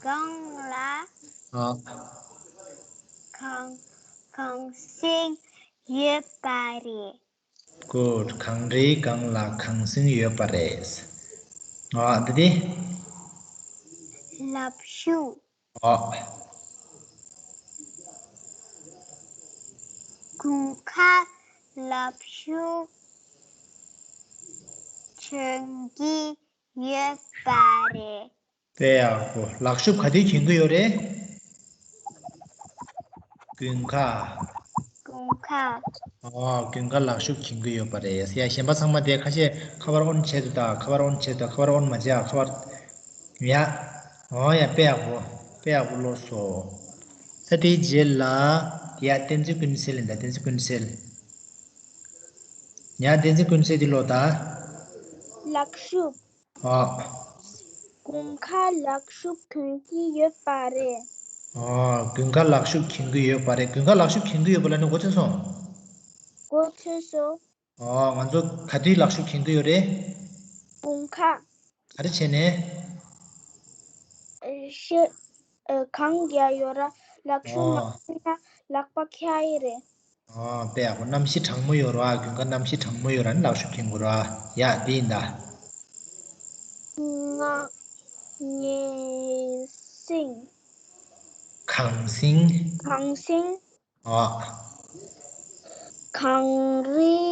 གངས་ལ། ཨ། གངས། གངས་སེང་ཡོད་པ་རེད། Good. གངས་རིའི་སྒང་ལ་གངས་སེང་ཡོད་པ་རེད། ཨ། འདི་དེ། ལག་ཤུབས། ཨ། དགུན་ཁ་ལག་ཤུབས་གྱོན་གྱི་ཡོད་པ་རེད། དཔེ་ཡག་པོ། ལག་ཤུབས་ག་དུས་གྱོན་གྱི་ཡོད་རེད། དགུན་ཁ། དགུན་ཁ། ཨོ། དགུན་ཁ་ལག་ཤུབས་གྱོན་གྱི་ཡོད་པ་རེད། ཡ། གཞན་པ་ཚང་མ་དེ་ཁ་ཤས་ཁ་པར་ཨོན་བྱས་འདུག་ད། ཁ་པར་ཨོན་བྱས་འདུག་ཁ་པར་ཨོན་མ་བྱས་ཨ། ཁ་པར། ཡ། ཨོ་ཡ། དཔེ་ཡག་པོ། དཔེ་ཡག་པོ་ཀློག་སོང་། ད་དེའི་རྗེས་ལ། ཡ། བསྟན་འཛིན་ཀུན་གསལ་ཡིན་ད། བསྟན་འཛིན་ཀུན་གསལ། ཡ། བསྟན་འཛིན་ཀུན་གསལ་དེ་ཀློག་ད། ལག་ཤུབས། ཨ། དགུན་ཁ་ལག་ཤུབས་གྱོན་གྱི་ཡོད་པ་རེད། ཨ། དགུན་ཁ་ལག་ཤུབས་གྱོན་གྱི་ཡོད་པ་རེད། དགུན་ཁ་ལག་ཤུབས་གྱོན་གྱི་ཡོད་པ་ལབ་ནས་གོ་ཚོད་སོང་། གོ་ཚོད་སོང་། ཨ། ང་ཚོ་ག་དུས་ལག་ཤུབས་གྱོན་གྱི་ཡོད་རེད། དགུན་ཁ། ག་རེ་བྱས་ནས། ཨ། ཤི། ཨ། གངས་རྒྱག་ཡོད་ར། ལག་ཤུབས་མ་ཨ། གྱོན་ན་ལག་པ་འཁྱག་ཡི་རེད། ཨ། དཔེ་ཡག་པོ། གནམ་གཤིས་གྲང་མོ་ཡོད་ར། དགུན་ཁ་གནམ་གཤིས་གྲང་མོ་ཡོད་ར་ནི་ལག་ཤུབས་གྱོན་དགོས་ར། ཡ། དེ་ཡིན་ད། ང་། ངན་སེང་། གངས་སེང་། གངས་སེང་། ཨ། གངས་རིའི་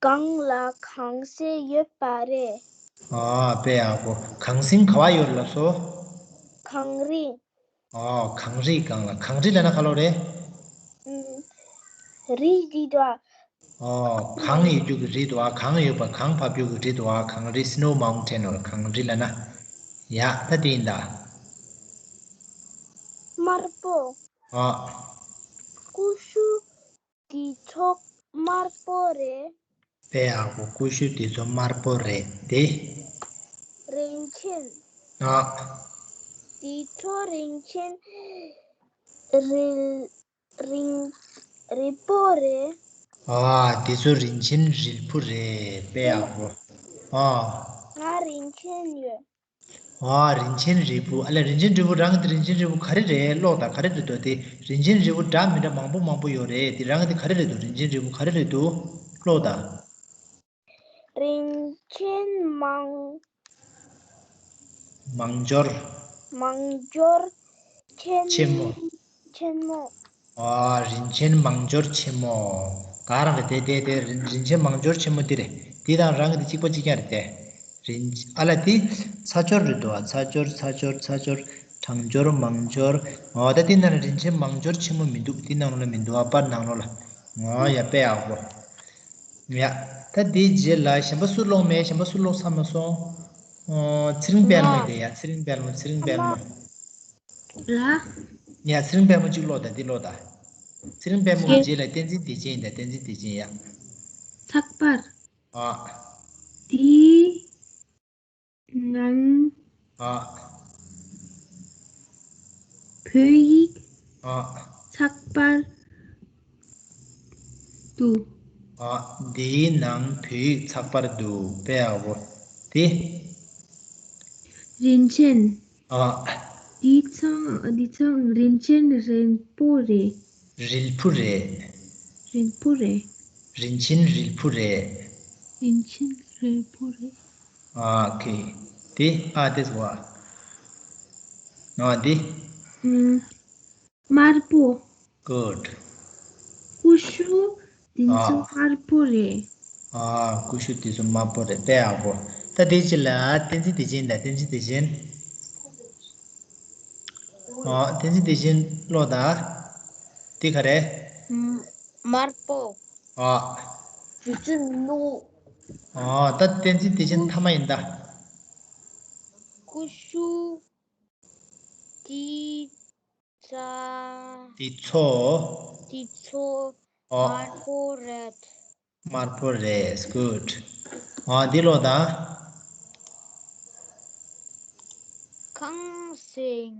སྒང་ལ་གངས་སེང་ཡོད་པ་རེད། ཨ། དཔེ་ཡག་པོ། གངས་སེང་ག་པར་ཡོད་ལབ་སོང་། གངས་རི། ཨོ། གངས་རིའི་སྒང་ལ། གངས་རི་ལབ་ན་ག་ལབ་རེད། ཨུམ། རི་འདི་འདུག་ཨ། ཨོ། གངས་ཡོད་རྒྱུ་གི་རི་འདུག་ཨ། གངས་ཡོད་པ། གངས་བབས་རྒྱུ་གི་རི་འདུག་ཨ། གངས་རི། Snow Mountain or གངས་རི་ལབ་ན། ཡ། ད་དེ་ཡིན་ད། དམར་པོ། ཨོ། ཀུ་ཤུ། འདི་ཚོ་དམར་པོ་རེད། དཔེ་ཡག་པོ། ཀུ་ཤུ་འདི་ཚོ་དམར་པོ་རེད་དེ། རིན་ཆེན། ཨ། འདི་ཚོ་རིན་ཆེན་རིལ། རིལ། རིལ་པོ་རེད། ཨ། འདི་ཚོ་རིན་ཆེན་རིལ་བུ་རེད། དཔེ་ཡག་པོ། ཨ། ང་རིན་ཆེན་ཡོད། ཨ། རིན་ཆེན་རིལ་བུ། ཨ་ལས། རིན་ཆེན་རིལ་བུ། རང་གི་དེ་རིན་ཆེན་རིལ་བུ་ག་རེ་རེད། ཀློག་དང་། ག་རེ་རེད་འདུག་དེ་རིན་ཆེན་རིལ་བུ་འདྲ་མི་འདྲ་མང་པོ་མང་པོ་ཡོད་རེད། དེ་རང་གི་དེ་ག་རེ་རེད་འདུག་རིན་ཆེན་རིལ་བུ་ག་རེ་རེད་འདུག་ཀློག་དང་། རིན་ཆེན་མང་། མང་སྦྱོར། མང་སྦྱོར་ཆེན། ཆེན་མོ། ཆེན་མོ། ཨ། རིན་ཆེན་མང་སྦྱོར་ཆེན་མོ། ག་རང་རེད་དེ། དེ་དེ་རིན། རིན་ཆེན་མང་སྦྱོར་ཆེན་མོ་དེ་རེད། དེ་དང་རང་གི་དེ་གཅིག་པ་གཅིག་རྐྱང་རེད་དེ། རིན། ཨ་ལ། དེ་ཚ་སྦྱོར་རེད་འདུག་ཨ། ཚ་སྦྱོར། ཚ་སྦྱོར། ཚ་སྦྱོར། གྲང་སྦྱོར། མང་སྦྱོར། ཨོ། ད་དེ་ནང་ལ་རིན་ཆེན་མང་སྦྱོར་ཆེན་མོ་མི་འདུག་དེ་ནང་ལོགས་ལ་མི་འདུག་ཨ། པར་ནང་ལོགས་ལ། ཨོ་ཡ། དཔེ་ཡག་པོ། ཡ། ད་དེའི་རྗེས་ལ་གཞན་པ་སུ་ཀློག་མེད། གཞན་པ་སུ་ཀློག་ཚར་མ་སོང་། ཨོ། ཚེ་རིང་དཔལ་མོ་དེ་ཡ། ཚེ་རིང་དཔལ་མོ། ཚེ་རིང་དཔལ་མོ། ར། ཡ། ཚེ་རིང་དཔལ་མོ་གཅིག་ཀློག་དང་། འདི་ཀློག་དང་། ཚེ་རིང་དཔལ་མོ་གི་རྗེས་ལ་བསྟན་འཛིན་བདེ་ཆེན་ཡིན་ད། བསྟན་འཛིན་བདེ་ཆེན་ཡ། ཚགས་པར། ཨ། དེའི་ནང་། ཨ། བོད་ཡིག་ཨ། ཚགས་པར་འདུག་ཨ། དེའི་ནང་བོད་ཡིག་ཚགས་པར་འདུག་དཔེ་ཡག་པོ། དེ། རིན་ཆེན། ཨ། འདི་ཚང་། འདི་ཚང་རིན་ཆེན་རིལ་བུ་རེད། རིལ་བུ་རེད། རིལ་བུ་རེད། རིན་ཆེན་རིལ་བུ་རེད། རིན་ཆེན་རིལ་བུ་རེད། ཨ། ཨོ་ཁེ། དེ། ཨ། དེ་ཟེར་བ། ཨ། དེ། ཨུམ། དམར་པོ། Good. ཀུ་ཤུ་འདི་ཚོ། ཨ། དམར་པོ་རེད། ཨ། ཀུ་ཤུ་འདི་ཚོ་དམར་པོ་རེད། དཔེ་ཡག་པོ། ད་དེའི་རྗེས་ལ་བསྟན་འཛིན་བདེ་ཆེན་དང་། བསྟན་འཛིན་བདེ་ཆེན། ཨ། བསྟན་འཛིན་བདེ་ཆེན་ཀློག་དང་། འདི་ག་རེད། དམར་པོ། ཨ། རི་ཆུ་ནུ། ཨ། ད་གཏན་ཚིགས་དེ་བཞིན་ཐ་མ་ཡིན་ད། ཀུ་ཤུ། དེ་ཚ། དེ་ཚོ། དེ་ཚོ། ཨ། དམར་པོ་རེད། དམར་པོ་རེད། Good. ཨ། འདི་ཀློག་དང་། ཁང་སེང་།